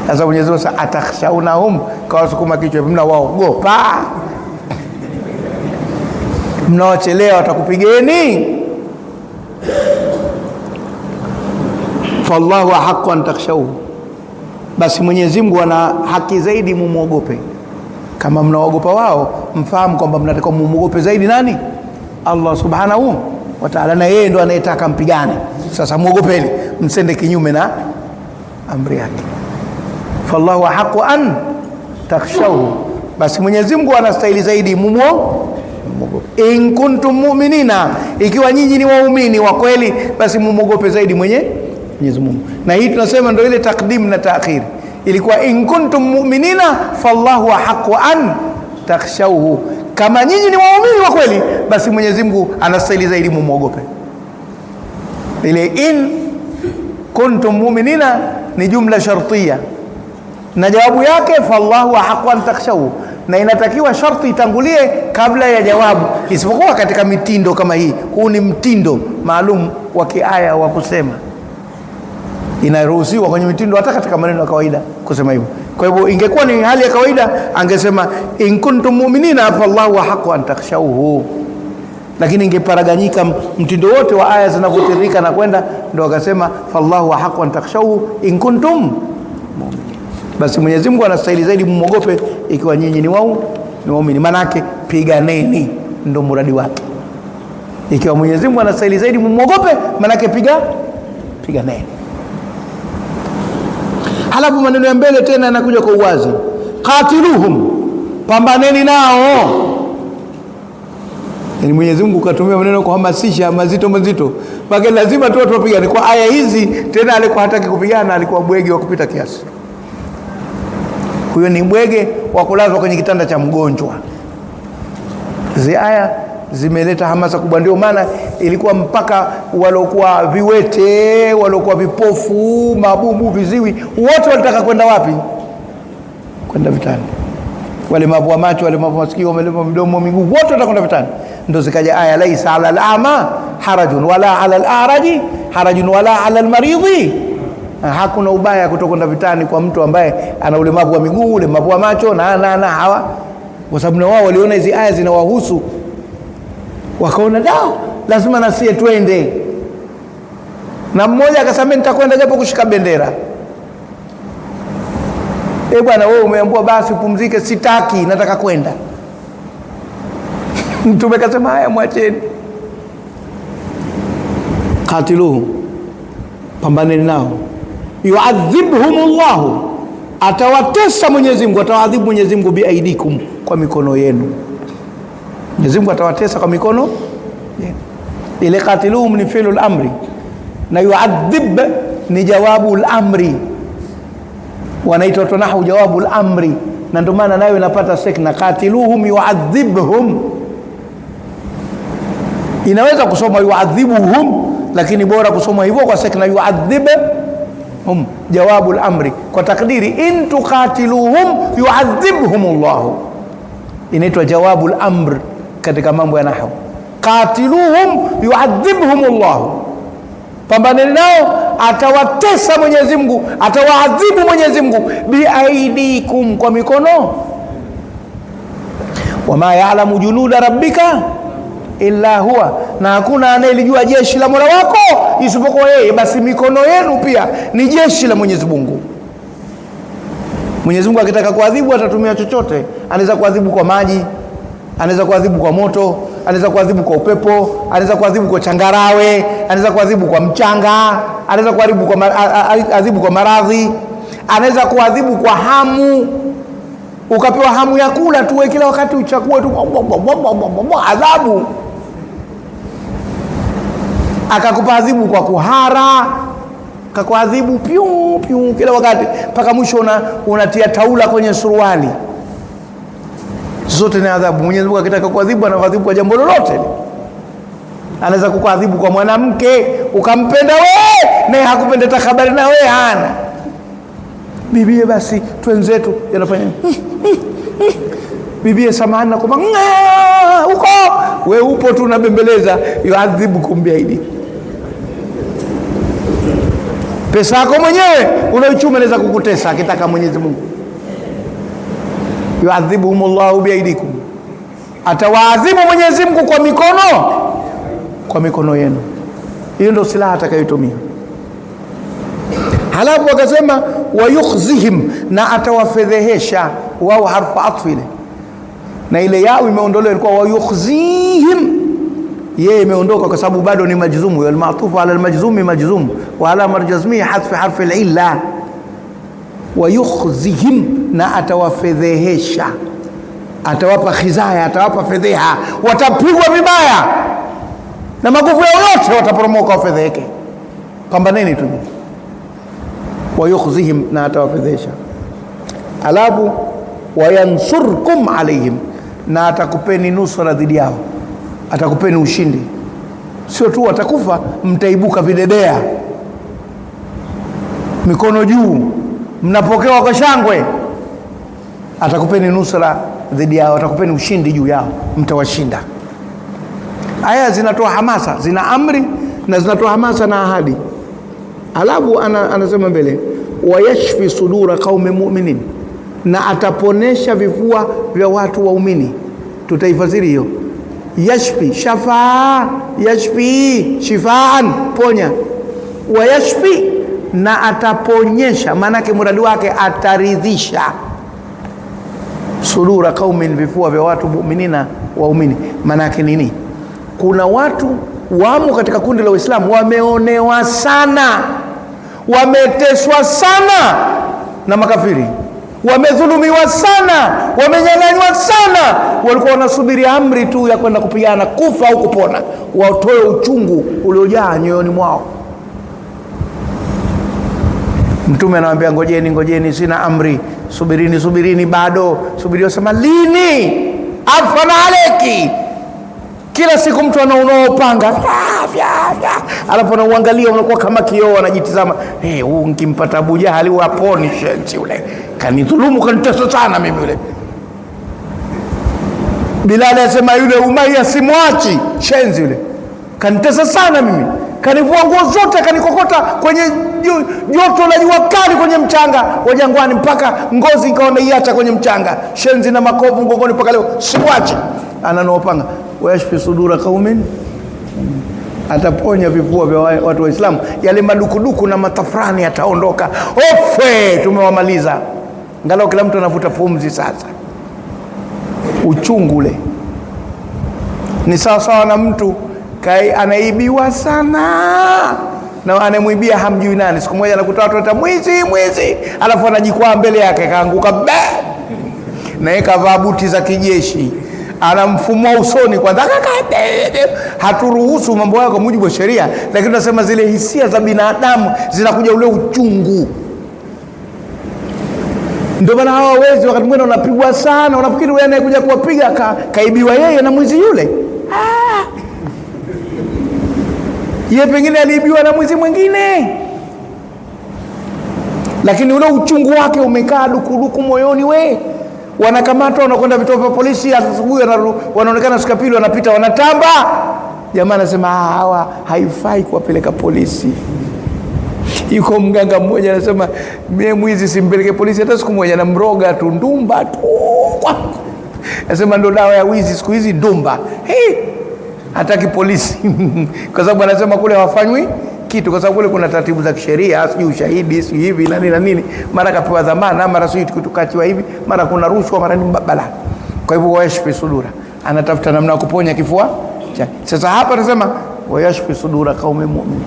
Sasa Mwenyezi Mungu atakhshaunahum, kawasukuma kichwa, mnawaogopa, mnawachelewa, watakupigeni. Fallahu ahqqu an takhshawhu, basi Mwenyezi Mungu ana haki zaidi mumuogope. Kama mnaogopa wao, mfahamu kwamba mnatakiwa mumuogope zaidi nani? Allah subhanahu wa ta'ala, na yeye ndo anayetaka mpigane. Sasa muogopeni, msende kinyume na amri yake. Fallahu ahqqu an takhshawhu, basi Mwenyezi Mungu anastahili zaidi mumuogope. In kuntum mu'minina, ikiwa nyinyi ni waumini wa kweli, basi mumuogope zaidi Mwenyezi Mungu. Na hii tunasema ndio ile takdim na taakhir. Ilikuwa in kuntum mu'minina fallahu ahqqu an takhshawhu, kama nyinyi ni waumini wa kweli, basi Mwenyezi Mungu anastahili zaidi mumuogope. Ile in kuntum mu'minina ni jumla shartia, na jawabu yake fallahu ahqqu an takhshawhu, na inatakiwa sharti itangulie kabla ya jawabu, isipokuwa katika mitindo kama hii. Huu ni mtindo maalum wa kiaya wa kusema, inaruhusiwa kwenye mitindo hata katika maneno ya kawaida kusema hivyo. Kwa hivyo ingekuwa ni hali ya kawaida angesema in kuntum mu'minina fallahu ahqqu an takhshawhu, lakini ingeparaganyika mtindo wote wa aya zinavyotiririka na kwenda, ndio akasema fallahu ahqqu an takhshawhu in kuntum mu'minin, basi Mwenyezi Mungu anastahili zaidi mmuogope ikiwa nyinyi ni waumini. Manake piganeni, ndio muradi wake. Ikiwa Mwenyezi Mungu anastahili zaidi mmuogope, manake piganeni. Halafu maneno ya mbele tena yanakuja kwa uwazi, qatiluhum, pambaneni nao. Yaani Mwenyezi Mungu katumia maneno kuhamasisha mazito mazito, maana lazima tu watu wapigane. Kwa aya hizi tena alikuwa hataki kupigana, alikuwa bwege wa kupita kiasi. Huyo ni bwege wa kulazwa kwenye kitanda cha mgonjwa. Hizi aya zimeleta hamasa kubwa, ndio maana ilikuwa mpaka walokuwa viwete, walokuwa vipofu, mabubu, viziwi, wote walitaka kwenda wapi? Kwenda vitani. Walemavu wa macho, walemavu wa masikio, walemavu wa midomo, miguu, wote walitaka kwenda vitani. Ndio zikaja aya laisa ala al-a'ma harajun wala ala al-a'raji harajun wala ala al-maridhi. Hakuna ubaya kutokwenda vitani kwa mtu ambaye ana ulemavu wa miguu, ulemavu wa macho na hawa, kwa sababu na wao waliona hizi aya zinawahusu, wakaona da, lazima na sie twende. Na mmoja akasema nitakwenda japo kushika bendera. Bwana wewe umeambiwa basi upumzike, sitaki, nataka kwenda. Mtume akasema haya, mwacheni. Qatiluhu, pambaneni nao. Yuadhibhumullahu, atawatesa Mwenyezi Mungu, atawaadhibu Mwenyezi Mungu biaidikum, kwa mikono yenu. Mwenyezi Mungu atawatesa kwa mikono yenu. Ile qatiluhum ni fi'lul amri, na yuadhib ni jawabul amri, wanaitwa tunahu jawabul amri, na ndio maana nayo inapata sekna, qatiluhum yuadhibhum. Inaweza kusoma yuadhibuhum, lakini bora kusoma hivyo kwa sekna yuadhibhum, jawabul amri, kwa takdiri in tuqatiluhum yuadhibhumullah, inaitwa jawabul amr katika mambo ya nahwu. Qatiluhum yuadhibhumullah, pambaneni nao atawatesa Mwenyezi Mungu, atawaadhibu Mwenyezi Mungu, biaidikum, kwa mikono. Wama ya'lamu junuda rabbika illa huwa, na hakuna anayelijua jeshi la Mola wako isipokuwa yeye. Basi mikono yenu pia ni jeshi la Mwenyezi Mungu. Mwenyezi Mungu akitaka kuadhibu atatumia chochote. Anaweza kuadhibu kwa maji, anaweza kuadhibu kwa moto, anaweza kuadhibu kwa upepo, anaweza kuadhibu kwa changarawe, anaweza kuadhibu kwa mchanga, anaweza kuadhibu kwa adhibu kwa maradhi, anaweza kuadhibu kwa hamu. Ukapewa hamu ya kula tu kila wakati uchakue tu, adhabu. Akakupa adhibu kwa kuhara, akakuadhibu piu piu kila wakati mpaka mwisho unatia taula kwenye suruali. Zote ni adhabu. Mwenyezi Mungu akitaka kuadhibu anaadhibu kwa jambo lolote. Anaweza kukuadhibu kwa mwanamke ukampenda wewe naye hakupenda hata habari na wewe hana. Bibie basi twenzetu yanafanya. Bibie samahani, nakuomba huko, we upo tu unabembeleza. Yuadhibukum biaidikum. Pesa yako mwenyewe unaoichuma inaweza kukutesa akitaka Mwenyezi Mungu. Yuadhibuhumullahu biaidikum, atawaadhibu Mwenyezi Mungu kwa mikono, kwa mikono yenu. Hiyo ndio silaha atakayotumia. Halafu akasema wayukhzihim, na atawafedhehesha wao. Harfu atfi ile na ile yao imeondolewa, ilikuwa wayukhzihim, yeye imeondoka kwa sababu bado ni majzumu. Wal ma'tufu ala al majzumi majzum wa ala marjazmi hadfi harfi al illa. Wayukhzihim, na atawafedhehesha, atawapa khizaya, atawapa fedheha, watapigwa vibaya na maguvu yao yote wataporomoka, wafedheheke. Pambaneni tu. Wayukhzihim, na atawafedhesha. Alafu wayansurkum alaihim, na atakupeni nusra dhidi yao, atakupeni ushindi. Sio tu watakufa, mtaibuka videdea, mikono juu, mnapokewa kwa shangwe. Atakupeni nusra dhidi yao, atakupeni ushindi juu yao, mtawashinda. Aya zinatoa hamasa, zina amri na zinatoa hamasa na ahadi. Alafu anasema mbele, wayashfi sudura qaumi mu'minin, na ataponesha vifua vya watu waumini. Tutaifasiri hiyo yashfi, shafaa yashfi, shifaan, ponya. Wayashfi, na ataponyesha, maanake muradi wake ataridhisha. Sudura qaumin, vifua vya watu mu'minina, waumini. Maanake nini? Kuna watu wamo katika kundi la Uislamu wameonewa sana, wameteswa sana na makafiri, wamedhulumiwa sana, wamenyang'anywa sana. Walikuwa wanasubiri amri tu ya kwenda kupigana, kufa au kupona, watoe uchungu uliojaa nyoyoni mwao. Mtume anawaambia ngojeni, ngojeni, sina amri, subirini, subirini, bado subirini. Wasema lini? Afana aleki. Kila siku mtu anaunaopanga, alafu anauangalia unakuwa kama kioo, anajitizama, hey, huu nikimpata Abu Jahali haponi, shenzi yule kanidhulumu, kanitesa sana mimi yule. Bilali asema yule Umayya simwachi, shenzi yule kanitesa sana mimi, kanivua nguo zote, kanikokota kwenye joto la jua kali kwenye mchanga wa jangwani mpaka ngozi ikawa naiacha kwenye mchanga, shenzi na makovu mgongoni mpaka leo simwachi. Ananoopanga wayashfi sudura qaumin, ataponya vifua vya watu wa Islam, yale madukuduku na matafrani yataondoka. Ofe, tumewamaliza. Angalau kila mtu anavuta pumzi sasa. Uchungu ule ni sawa sawa na mtu anaibiwa sana na anamwibia hamjui nani. Siku moja anakuta watu wata mwizi mwizi, alafu anajikwaa mbele yake kaanguka, na yeye kavaa buti za kijeshi, anamfumua usoni kwanza. Haturuhusu mambo hayo kwa mujibu wa sheria, lakini tunasema zile hisia za binadamu zinakuja, ule uchungu. Ndio maana hawa wezi wakati mwingine wanapigwa sana, unafikiri wewe anayekuja kuwapiga kaibiwa yeye na mwizi yule. Yeye pengine aliibiwa na mwizi mwingine, lakini ule uchungu wake umekaa dukuduku moyoni. We wanakamatwa, wanakwenda vituo vya polisi, asubuhi wanaonekana, siku ya pili wanapita, wanatamba. Jamaa anasema hawa haifai kuwapeleka polisi. Yuko mganga mmoja anasema mie mwizi simpeleke polisi hata siku moja, namroga tu, ndumba tu. Anasema ndo dawa ya wizi siku hizi, ndumba. Hey, hataki polisi kwa sababu anasema kule hawafanywi kitu, kwa sababu kule kuna taratibu za kisheria, sijui ushahidi, sijui hivi na nini na nini, mara kapewa dhamana, mara sijui tukachiwa hivi, mara kuna rushwa, mara ni mbabala. Kwa hivyo wayashfi sudura, anatafuta namna ya kuponya kifua chake. Sasa hapa anasema wayashfi sudura qaumi mu'minin,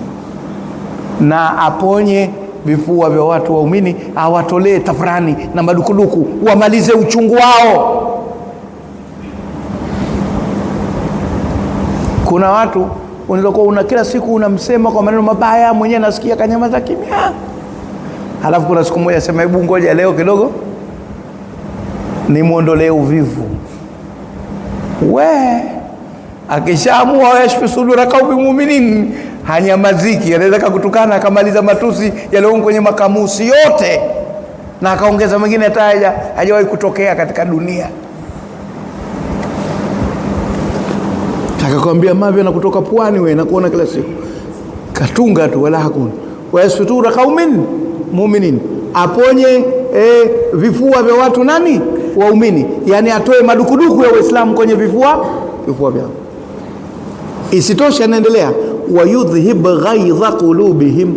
na aponye vifua vya watu waumini, awatolee tafrani na madukuduku, wamalize uchungu wao. Kuna watu unaweza kuwa una kila siku unamsema kwa maneno mabaya, mwenyewe anasikia kanyamaza kimya, halafu kuna siku moja sema hebu ngoja leo kidogo nimuondolee uvivu. We akishaamua yashfi sudura qaumi mu'minin, hanyamaziki. Anaweza kukutukana akamaliza matusi yaliyo kwenye makamusi yote na akaongeza mengine hata hajawahi kutokea katika dunia. Takakwambia mavya na kutoka pwani, wewe nakuona kila siku katunga tu, wala hakuna. Wayasutura qaumin mu'minin, aponye vifua vya watu nani? Waumini, yani atoe madukuduku ya Waislamu kwenye vifua vyao. Isitoshe, anaendelea wayudhhib ghaidha qulubihim,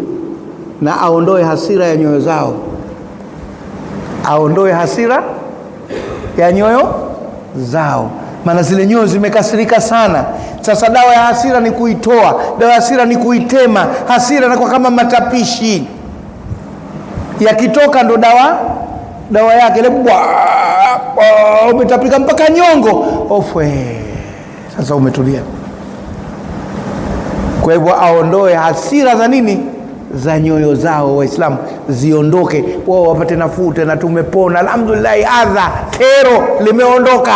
na aondoe hasira ya nyoyo zao, aondoe hasira ya nyoyo zao, maana zile nyoyo zimekasirika sana. Sasa dawa ya hasira ni kuitoa, dawa ya hasira ni kuitema. Hasira inakuwa kama matapishi, yakitoka ndo dawa yake ile, umetapika mpaka nyongo, ofwe, sasa umetulia. Kwa hivyo aondoe hasira za nini? Za nyoyo zao, Waislamu ziondoke, wao wapate nafuu tena, tumepona alhamdulillah, adha kero limeondoka.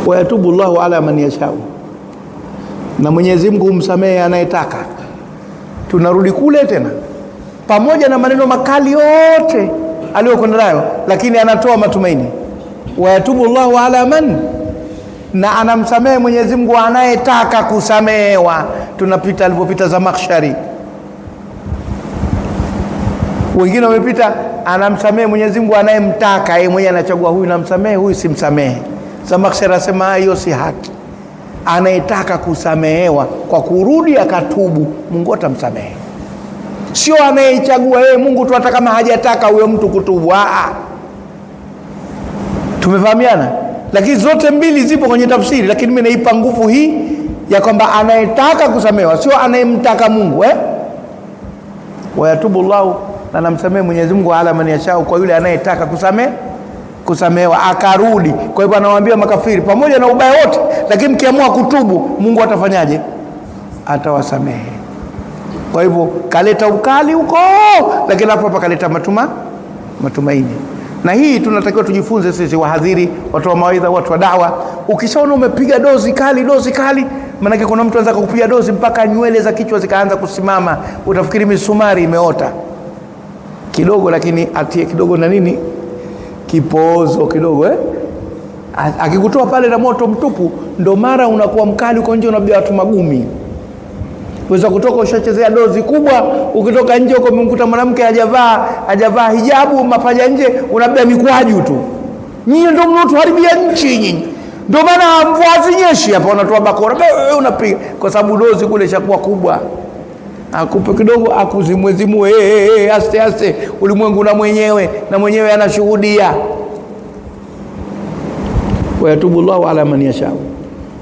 Wayatubu Allahu ala man yashau, na Mwenyezi Mungu humsamehe anayetaka. Tunarudi kule tena, pamoja na maneno makali yote aliyokwenda nayo, lakini anatoa matumaini. Wayatubu Allahu ala man, na anamsamehe Mwenyezi Mungu anayetaka kusamehewa. Tunapita alipopita Zamakhshari, wengine wamepita, anamsamehe Mwenyezi Mungu anayemtaka yeye mwenyewe, anachagua huyu namsamehe, huyu simsamehe. Zamakhshari anasema hiyo si haki. Anayetaka kusamehewa kwa kurudi akatubu, Mungu atamsamehe, sio anayechagua yeye Mungu tu, hata kama hajataka huyo mtu kutubu. Tumefahamiana? Lakini zote mbili zipo kwenye tafsiri, lakini mimi naipa nguvu hii ya kwamba anayetaka kusamehewa sio anayemtaka Mungu, Wayatubu Allahu, na namsamehe Mwenyezi Mungu ala man yashau, kwa yule anayetaka kusamehewa akarudi. Kwa hivyo anawaambia makafiri, pamoja na ubaya wote, lakini mkiamua kutubu Mungu atafanyaje? Atawasamehe. Kwa hivyo kaleta ukali huko, lakini hapo hapa kaleta matumaini. Na hii tunatakiwa tujifunze sisi wahadhiri, watu wa mawaidha, watu wa dawa. Ukishaona umepiga dozi kali, maana kuna mtu anaweza kukupiga dozi mpaka nywele za kichwa zikaanza kusimama, utafikiri misumari imeota kidogo, lakini atie kidogo na nini, kipoozo kidogo, Akikutoa pale na moto mtupu, ndo mara unakuwa mkali uko nje, unabia watu magumi. Weza kutoka ushachezea dozi kubwa, ukitoka nje uko umemkuta mwanamke hajavaa hijabu, mapaja nje, unabia mikwaju tu. Nyinyi ndio mnaotuharibia nchi nyinyi. Ndio maana mvua hazinyeshi hapa, unatoa bakora, unapiga kwa sababu dozi kule ishakuwa kubwa. Akupe kidogo, akuzimwezimue, aste aste, ulimwengu na mwenyewe, na mwenyewe anashuhudia. Wayatubu Allahu ala man yasha.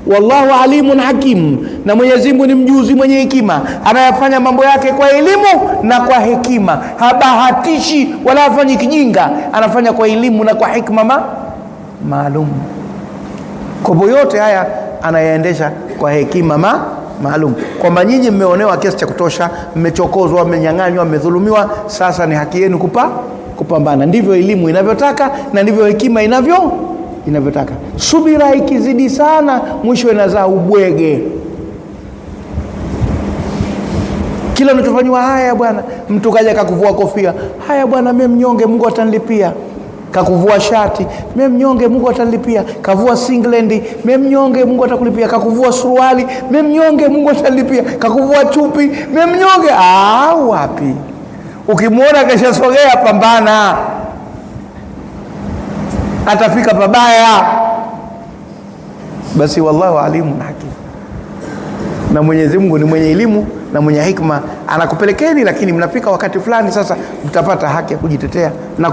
Wallahu alimun hakim, na Mwenyezi Mungu ni mjuzi mwenye hekima, anayafanya mambo yake kwa elimu na kwa hekima, habahatishi wala hafanyi kijinga, anafanya kwa elimu na kwa hikma maalum. Kwa yote haya anayaendesha kwa hekima maalum, kwamba nyinyi mmeonewa kiasi cha kutosha, mmechokozwa, mmenyang'anywa, mmedhulumiwa, sasa ni haki yenu kupambana. Ndivyo elimu inavyotaka na ndivyo hekima inavyotaka. Subira ikizidi sana mwisho inazaa ubwege. Kila unachofanywa, haya bwana, mtu kaja kakuvua kofia, haya bwana, mimi mnyonge, Mungu atanilipia. Kakuvua shati, mimi mnyonge, Mungu atanilipia. Kavua singlendi, mimi mnyonge, Mungu atakulipia. Kakuvua suruali, mimi mnyonge, Mungu atanilipia. Kakuvua chupi, mimi mnyonge. Wapi? Ukimuona kashasogea, pambana, atafika pabaya. Basi wallahu alimun hakim, na Mwenyezi Mungu ni mwenye elimu na mwenye hikma, anakupelekeni, lakini mnafika wakati fulani sasa mtapata haki ya kujitetea na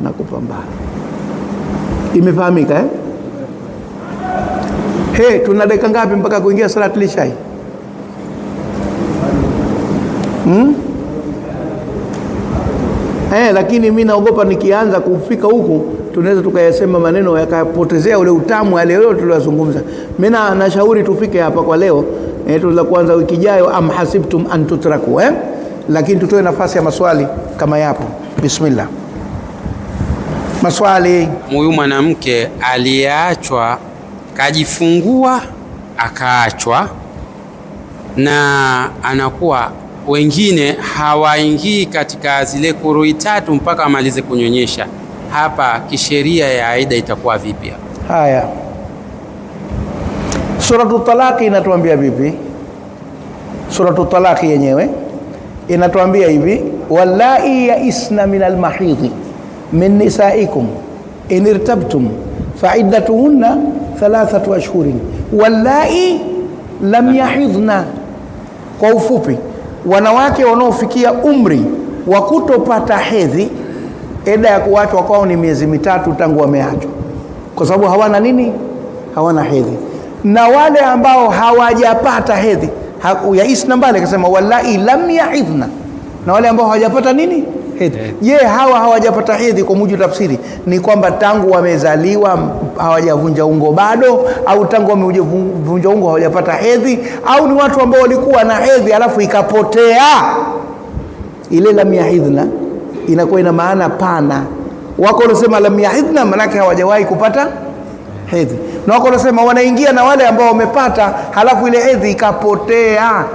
kupambana. Imefahamika Hey, tuna dakika ngapi mpaka kuingia salatul isha? Lakini mimi naogopa nikianza kufika huku tunaweza tukayasema maneno yakapotezea ule utamu yale yote tuliyozungumza. Mimi nashauri tufike hapa kwa leo, tutaanza kuanza wiki ijayo, am hasibtum an tutraku, Lakini tutoe nafasi ya maswali kama yapo. Bismillah. Maswali. Huyu mwanamke aliyeachwa, kajifungua akaachwa, na anakuwa wengine hawaingii katika zile kurui tatu mpaka wamalize kunyonyesha. Hapa kisheria ya ida itakuwa vipi hapa? Haya, Suratu Talaki inatuambia vipi? Suratu Talaki yenyewe inatuambia hivi, wallai yaisna min almahidhi min nisaikum in irtabtum faiddatuhunna thalathatu ashhurin wallai lam yahidhna. Kwa ufupi, wanawake wanaofikia umri wa kutopata hedhi, eda ya kuachwa kwao ni miezi mitatu tangu wameachwa, kwa sababu hawana nini? Hawana hedhi. Na wale ambao hawajapata hedhi, yaisna mbali akasema wallai lam yahidhna, na wale ambao hawajapata nini? Hedhi. Je, hawa hawajapata hedhi kwa mujibu tafsiri ni kwamba tangu wamezaliwa hawajavunja ungo bado, au tangu wamevunja ungo hawajapata hedhi, au ni watu ambao walikuwa na hedhi alafu ikapotea? Ile lam yahidhna inakuwa ina maana pana. Wako wanasema lam yahidhna maanake hawajawahi kupata hedhi, na wako wanasema wanaingia na wale ambao wamepata halafu ile hedhi ikapotea.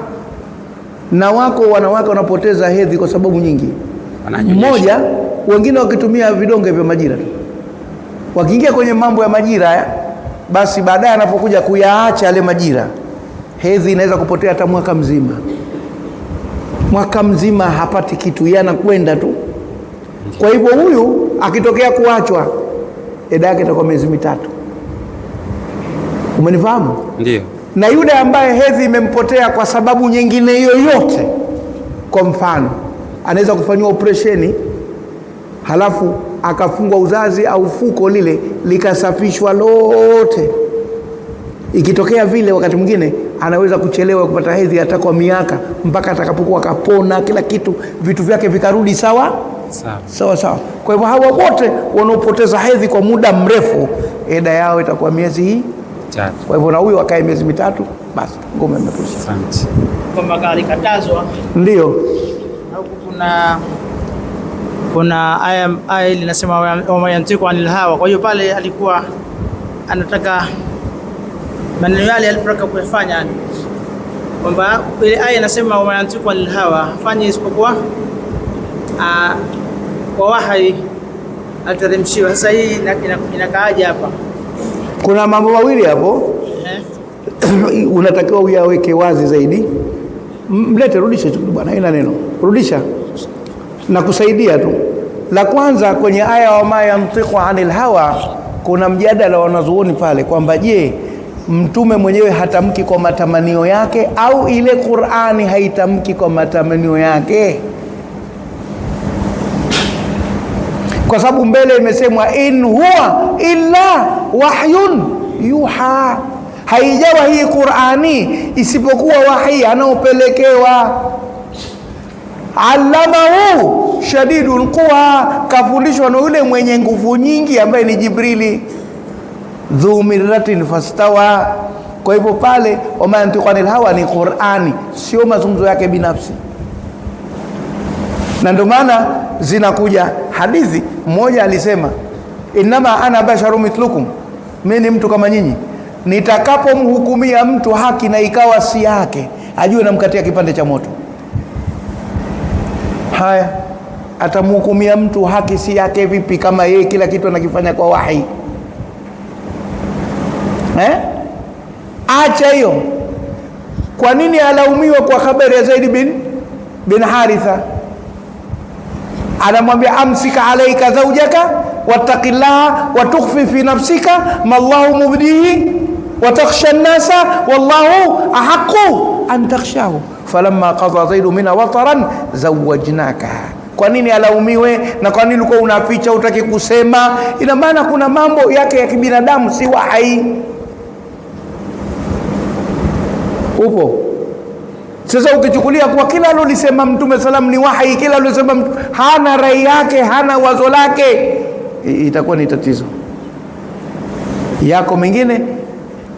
Na wako wanawake wanapoteza hedhi kwa sababu nyingi. Mmoja, wengine wakitumia vidonge vya majira tu, wakiingia kwenye mambo ya majira haya, basi baadaye anapokuja kuyaacha yale majira, hedhi inaweza kupotea hata mwaka mzima. Mwaka mzima hapati kitu, yeye anakwenda tu. Kwa hivyo huyu akitokea kuachwa, eda yake itakuwa miezi mitatu. Umenifahamu? Ndio. Na yule ambaye hedhi imempotea kwa sababu nyingine yoyote, kwa mfano anaweza kufanyiwa operesheni halafu akafungwa uzazi au fuko lile likasafishwa lote. Ikitokea vile, wakati mwingine anaweza kuchelewa kupata hedhi hata kwa miaka, mpaka atakapokuwa kapona kila kitu, vitu vyake vikarudi sawa sawa sawa. Kwa hivyo hawa wote wanaopoteza hedhi kwa muda mrefu, eda yao itakuwa miezi hii tatu. Kwa hivyo na huyo akae miezi mitatu, basi ngoma imekwisha. Asante. Kwamba alikatazwa. Ndio. Kuna aya linasema wama yantiku anil hawa. Kwa hiyo pale alikuwa anataka maneno yale alipotaka kuyafanya, kwamba ile aya inasema wama yantiku anil hawa, fanye isipokuwa kwa wahai aliteremshiwa. Sasa hii inakaaje hapa? Kuna mambo mawili hapo unatakiwa uyaweke wazi zaidi. Mlete, rudisha bwana, haina neno, rudisha na kusaidia tu. La kwanza, kwenye aya wama yantiqu anil hawa, kuna mjadala wa wanazuoni pale kwamba je, mtume mwenyewe hatamki kwa matamanio yake au ile Qur'ani haitamki kwa matamanio yake? Kwa sababu mbele imesemwa in huwa illa wahyun yuha, haijawa hii Qur'ani isipokuwa wahi anaopelekewa. Allamahu shadidul quwa, kafundishwa na yule mwenye nguvu nyingi ambaye ni Jibrili. Dhu mirratin fastawa. Kwa hivyo pale wama yantiqu anil hawa ni Qur'ani, sio mazungumzo yake binafsi. Na ndio maana zinakuja hadithi. Mmoja alisema innama ana basharu mithlukum, mimi ni mtu kama nyinyi, nitakapomhukumia mtu haki na ikawa si yake, ajue namkatia kipande cha moto. Haya, atamhukumia mtu haki si yake vipi kama yeye kila kitu anakifanya kwa wahi? Acha hiyo. Kwa nini alaumiwa kwa habari ya Zaid bin Haritha? Anamwambia amsika alaika zaujaka wattaqillaha wa tukhfi fi nafsika ma Allahu mubdihi wa takhsha an-nasa wallahu ahaqqu an takhshahu falamma qadha Zaidu minha wataran zawajnaka. Kwa nini alaumiwe? Na kwa nini ulikuwa unaficha utaki kusema? Ina maana kuna mambo yake ya kibinadamu, si wahai. Upo sasa ukichukulia kwa kila alolisema Mtume salam ni wahi, kila alosema hana rai yake, hana wazo lake, itakuwa ni tatizo. Yako mengine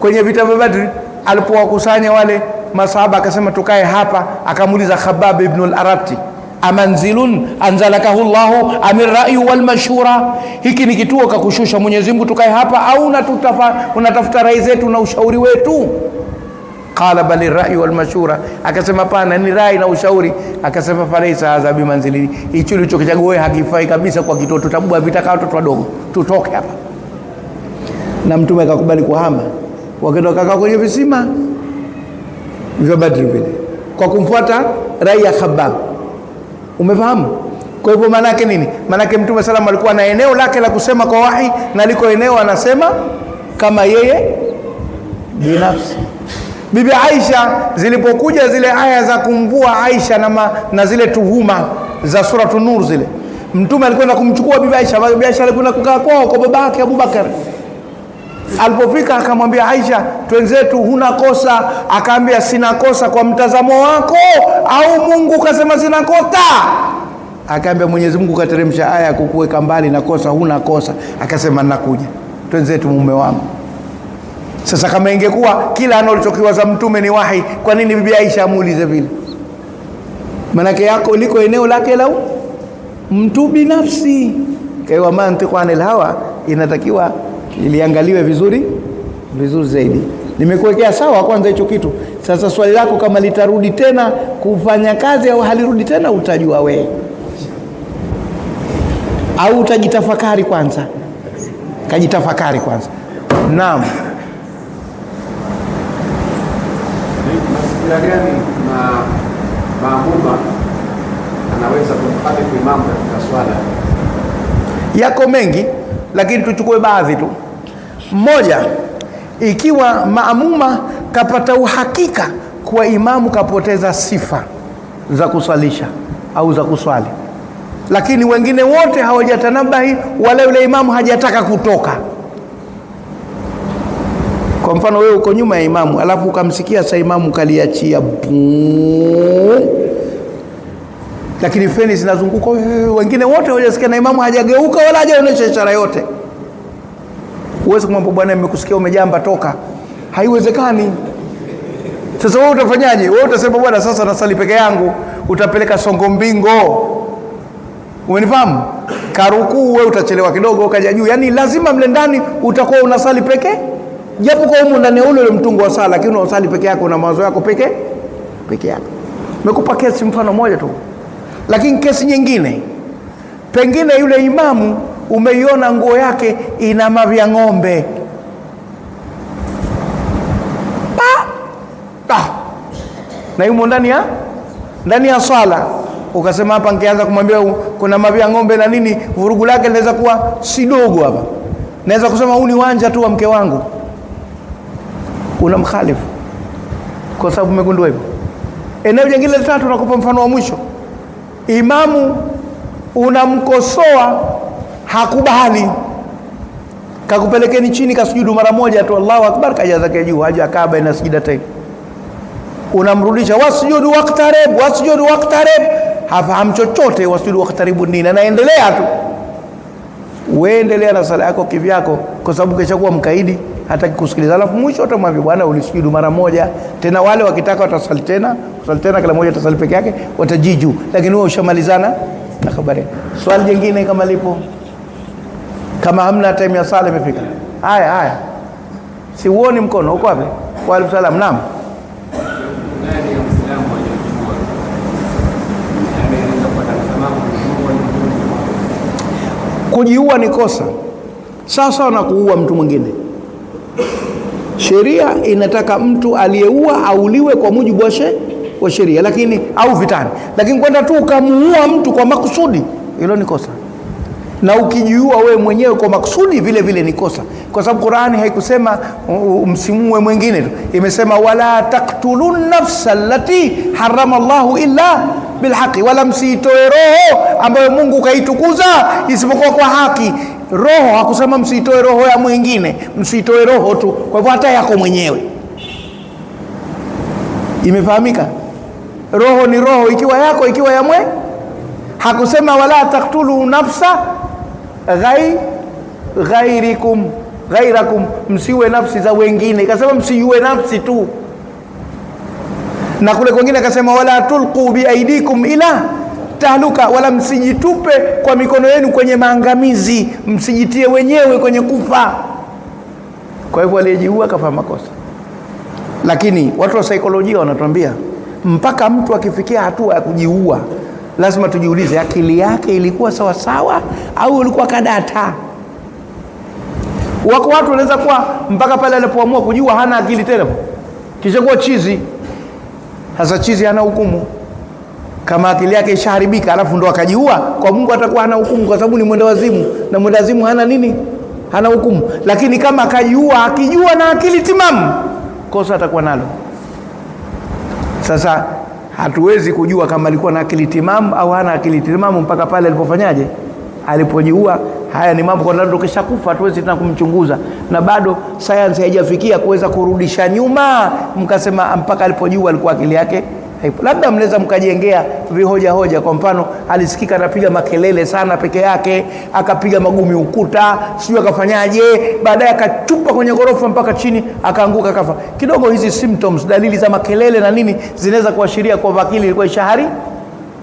kwenye vita vya Badri alipowakusanya wale masahaba akasema tukae hapa, akamuuliza Khabbab ibn al-Arati, amanzilun anzalakahu Allahu amir ra'yu wal mashura, hiki ni kituo kakushusha Mwenyezi Mungu tukae hapa au unatafuta rai zetu na ushauri wetu? Qala bali rai wal mashura, akasema pana ni rai na ushauri. Akasema falaisa hadha bimanzilini, hicho ulichokichagua wewe hakifai kabisa kwa kitoto, tabua vitaka watoto wadogo, tutoke hapa. Na Mtume akakubali kuhama, wakaenda wakakaa kwenye visima vya Badri vile kwa kumfuata rai ya Khabbab. Umefahamu? Kwa hivyo maana yake nini? Maana yake Mtume salamu alikuwa na eneo lake la kusema kwa wahi, na liko eneo anasema kama yeye binafsi. Bibi Aisha zilipokuja zile aya za kumvua Aisha na zile tuhuma za Suratu Nur zile, Mtume alikwenda kumchukua Bibi Aisha. Bibi Aisha alikwenda kukaa kwao kwa babake Abubakar. Alipofika akamwambia Aisha, twenzetu, huna kosa. Akaambia sina kosa kwa mtazamo wako au Mungu kasema sina kosa? Akaambia Mwenyezi Mungu kateremsha aya kukuweka mbali na kosa, huna kosa. Akasema nakuja, twenzetu mume wangu. Sasa kama ingekuwa kila analochokiwaza Mtume ni wahi, kwa nini Bibi Aisha amuulize vile? Manake yako liko eneo lake la mtu binafsi. Kwa hiyo mantiqu anil hawa inatakiwa iliangaliwe vizuri vizuri zaidi. Nimekuwekea sawa kwanza hicho kitu. Sasa swali lako kama litarudi tena kufanya kazi au halirudi tena utajua wewe, au utajitafakari kwanza. Kajitafakari kwanza. Naam. Mazingira gani maamuma anaweza kumkhalifu imamu katika swala? Yako mengi, lakini tuchukue baadhi tu. Mmoja, ikiwa maamuma kapata uhakika kuwa imamu kapoteza sifa za kuswalisha au za kuswali, lakini wengine wote hawajatanabahi wala yule imamu hajataka kutoka. Kwa mfano wewe uko nyuma ya imamu, alafu ukamsikia sa imamu kaliachia buu, lakini feni zinazunguka, wengine wote hawajasikia na imamu hajageuka wala hajaonyesha ishara yote. Huwezi kumwambia bwana, nimekusikia umejamba, toka. Haiwezekani. Sasa wewe utafanyaje? Wewe utasema bwana, sasa nasali peke yangu. Utapeleka songo mbingo. Umenifahamu? Karukuu wewe utachelewa kidogo ukaja juu. Yaani lazima mle ndani utakuwa unasali peke, japo kwa humu ndani ule ule mtungo wa sala, lakini unasali peke yako na mawazo yako peke yako. Nimekupa kesi mfano moja tu. Lakini kesi nyingine, pengine yule imamu umeiona nguo yake ina mavi ya ng'ombe. Na yumo ndani ya swala. Ukasema hapa nkianza kumwambia kuna mavi ya ng'ombe na nini, vurugu lake linaweza kuwa si dogo hapa. Naweza kusema huu ni wanja tu wa mke wangu. Unamkhalifu kwa sababu umegundua hivyo. Eneo jingine la tatu, nakupa mfano wa mwisho. Imamu unamkosoa hakubali, kakupelekeni chini, kasujudu mara moja tu, Allahu Akbar, kaja zake juu, haja kaa baina sijida tena. Unamrudisha wasjudu waqtarib, wasjudu waqtarib, hafahamu chochote wasjudu waqtaribu nini, anaendelea tu. Uendelea na sala yako kivyako, kwa sababu kishakuwa mkaidi, hataki kusikiliza. Alafu mwisho utamwambia bwana, ulisujudu mara moja tena. Wale wakitaka watasali tena, watasali tena, kila mmoja atasali peke yake, watajiju, lakini wewe ushamalizana na habari. Swali jingine kama lipo, kama hamna, time ya sala imefika. Haya haya, si uoni mkono uko wapi? Wa alaykum salam. Naam. Kujiua ni kosa sawa na kuua mtu mwingine. Sheria inataka mtu aliyeua auliwe kwa mujibu wa sheria, lakini au vitani. Lakini kwenda tu ukamuua mtu kwa makusudi, hilo ni kosa. Na ukijiua wewe mwenyewe kwa makusudi vile vile ni kosa, kwa sababu Qur'ani haikusema msimuue mwingine tu, imesema wala taqtulun nafsa allati harrama Allahu illa bilhaqi, wala msiitoe roho ambayo Mungu kaitukuza isipokuwa kwa haki. Roho hakusema msiitoe roho ya mwingine, msiitoe roho tu, kwa hivyo hata yako mwenyewe. Imefahamika? Roho ni roho, ikiwa yako, ikiwa ya mwe. Hakusema wala taktulu nafsa ghairikum, ghairakum, msiwe nafsi za wengine. Akasema msiue nafsi tu. Na kule kwingine akasema wala tulqu biaidikum ila tahluka, wala msijitupe kwa mikono yenu kwenye maangamizi, msijitie wenyewe kwenye kufa. Kwa hivyo aliyejiua kafanya makosa. Lakini watu wa saikolojia wanatuambia mpaka mtu akifikia hatua ya kujiua lazima tujiulize akili yake ilikuwa sawa sawa au ilikuwa kadata. Wako watu wanaweza kuwa mpaka pale alipoamua kujiua hana akili tena, kisha kuwa chizi. Sasa chizi hana hukumu. Kama akili yake ishaharibika alafu ndo akajiua, kwa Mungu atakuwa hana hukumu kwa sababu ni mwenda wazimu, na mwenda wazimu hana nini? Hana hukumu. Lakini kama akajiua akijua na akili timamu, kosa atakuwa nalo. Sasa hatuwezi kujua kama alikuwa na akili timamu au hana akili timamu mpaka pale alipofanyaje? Alipojiua. Haya ni mambo kwa ndio kishakufa, hatuwezi tena kumchunguza, na bado science haijafikia kuweza kurudisha nyuma mkasema mpaka alipojiua alikuwa akili yake haipo. Labda mnaweza mkajengea vihoja hoja. Kwa mfano, alisikika anapiga makelele sana peke yake, akapiga magumi ukuta, sijui akafanyaje, baadaye akachupa kwenye gorofa mpaka chini, akaanguka akafa. Kidogo hizi symptoms, dalili za makelele na nini, zinaweza kuashiria kwamba akili ilikuwa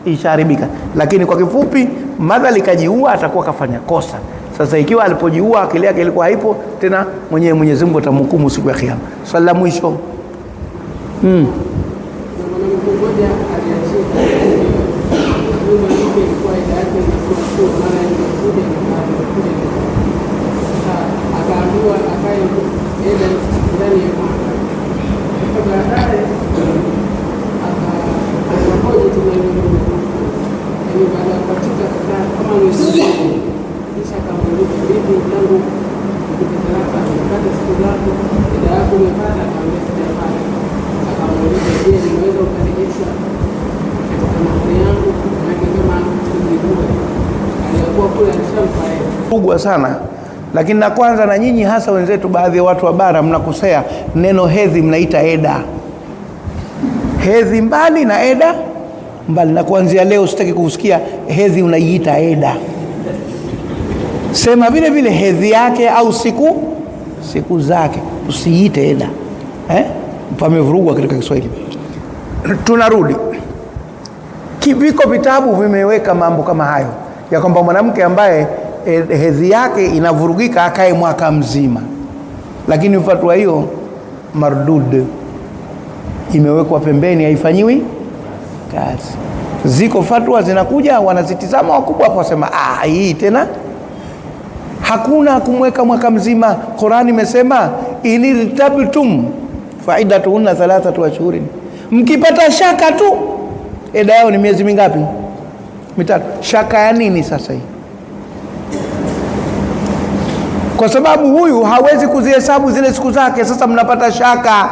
ishaharibika. Lakini kwa kifupi, madhali kajiua atakuwa kafanya kosa. Sasa ikiwa alipojiua akili yake ilikuwa haipo tena, mwenyewe Mwenyezi Mungu atamhukumu siku ya Kiyama. Swali la mwisho. Mmoja aliachika mwanamke ilikuwa ida yake inakuwa mara imekuja na kuja, sasa akaambiwa akae eda ndani ya mwaka. Sasa baadaye akahoji tena yule mume, yaani baada ya kuachika akakaa kama mwezi mmoja, kisha akamuuliza, vipi tangu nikupe talaka umepata siku zako, eda yako umepata? Akaambia sijapata. Akamuuliza, je, nimeweza ukarejesha katika mahari yangu? Maana kama nilikuwa aliyokuwa kule alishampa yeye kubwa sana. Lakini na kwanza, na nyinyi hasa wenzetu baadhi ya watu wa bara mnakosea neno hedhi, mnaita eda. Hedhi mbali na eda mbali. Na kuanzia leo sitaki kusikia hedhi unaiita eda. Sema vile vile hedhi yake au siku zake, usiite eda. Pamevurugwa katika Kiswahili. Tunarudi. Viko vitabu vimeweka mambo kama hayo ya kwamba mwanamke ambaye hedhi yake inavurugika akae mwaka mzima. Lakini fatwa hiyo mardud, imewekwa pembeni, haifanyiwi kazi. Ziko fatwa zinakuja, wanazitizama wakubwa hapo, wasema hii tena hakuna kumweka mwaka mzima. Qur'ani imesema inirtabtum faidatuhunna 3 ashhurin, mkipata shaka tu eda yao ni miezi mingapi? Mitatu. Shaka ya nini sasa hii? Kwa sababu huyu hawezi kuzihesabu zile siku zake. Sasa mnapata shaka.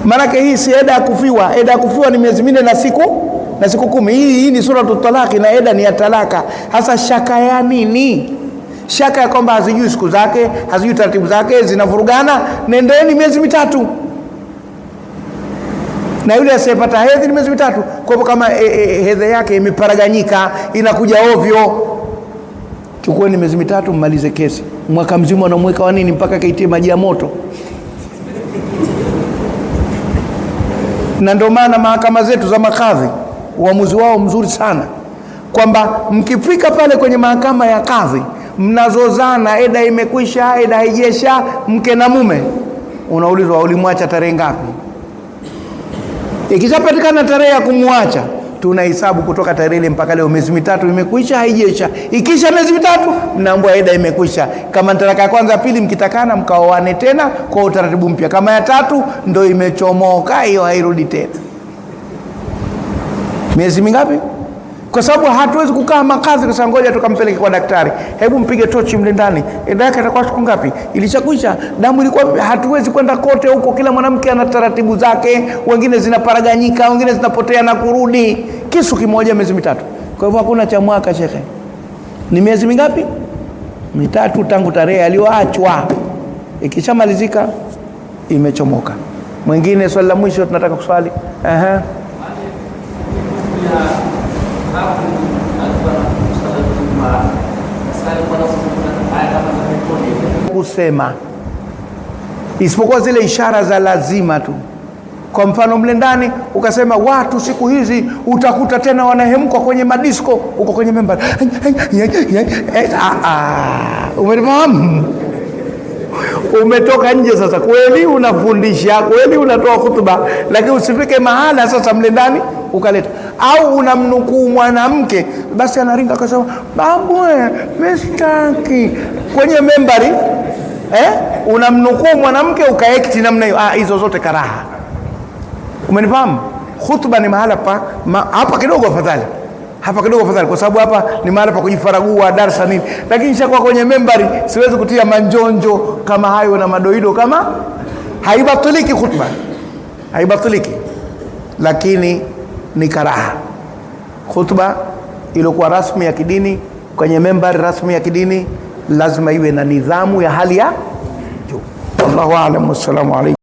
Maanake hii si eda ya kufiwa. Eda ya kufiwa ni miezi 4 na siku 10. Hii ni suratul talaq na eda ni ya talaka. Hasa shaka ya nini? Shaka ya kwamba hazijui siku zake, hazijui taratibu zake, zinavurugana. Nendeni miezi 3. Na yule asiyepata hedhi ni miezi 3. Kwa hivyo kama hedhi yake imeparaganyika, inakuja ovyo, chukueni miezi 3 mmalize kesi. Mwaka mzima unamweka wa nini mpaka kaitie maji ya moto? Na ndio maana mahakama zetu za makadhi uamuzi wao mzuri sana, kwamba mkifika pale kwenye mahakama ya kadhi mnazozana, eda imekwisha, eda haijesha, mke na mume, unaulizwa ulimwacha tarehe ngapi? Ikishapatikana tarehe ya kumwacha, tunahesabu kutoka tarehe ile mpaka leo, miezi 3 imekwisha, haijesha. Ikisha miezi 3 mnaambiwa eda imekwisha. Kama talaka ya kwanza, pili, mkitakana mkaoane tena kwa utaratibu mpya. Kama ya tatu ndo imechomoka, hiyo hairudi tena. Miezi mingapi? Kwa sababu hatuwezi kukaa makazi kwa sababu ngoja tukampeleke kwa daktari, hebu mpige tochi mle ndani, eda yake atakuwa siku ngapi? Ilishakwisha, damu ilikuwa. Hatuwezi kwenda kote huko, kila mwanamke ana taratibu zake, wengine zinaparaganyika, wengine zinapotea na kurudi. Kisu kimoja miezi 3. Kwa hivyo hakuna cha mwaka shekhe. Ni miezi mingapi? 3 tangu tarehe aliyoachwa. Ikishamalizika imechomoka. Mwingine swali la mwisho tunataka kuswali. Kusema isipokuwa zile ishara za lazima tu. Kwa mfano mle ndani ukasema watu siku hizi utakuta tena wanahemka kwenye madisko huko kwenye member. Umefahamu? Umetoka nje sasa, kweli unafundisha, kweli unatoa hutuba, lakini usifike mahala sasa mle ndani ukaleta. Au unamnukuu mwanamke, basi anaringa akasema, babu mimi sitaki, kwenye membari unamnukuu mwanamke ukaekti namna hiyo. Hizo zote karaha. Umenifahamu? Hutuba ni mahala pa hapa kidogo afadhali, hapa kidogo afadhali, kwa sababu hapa ni mahala pa kujifaragua darsa nini, lakini nishakuwa kwenye membari siwezi kutia manjonjo kama hayo na madoido kama. Haibatiliki khutba, haibatiliki, lakini ni karaha. Khutba iliyokuwa rasmi ya kidini kwenye membari rasmi ya kidini lazima iwe na nidhamu ya hali ya juu. Wallahu a'lam. Wassalamu alaykum.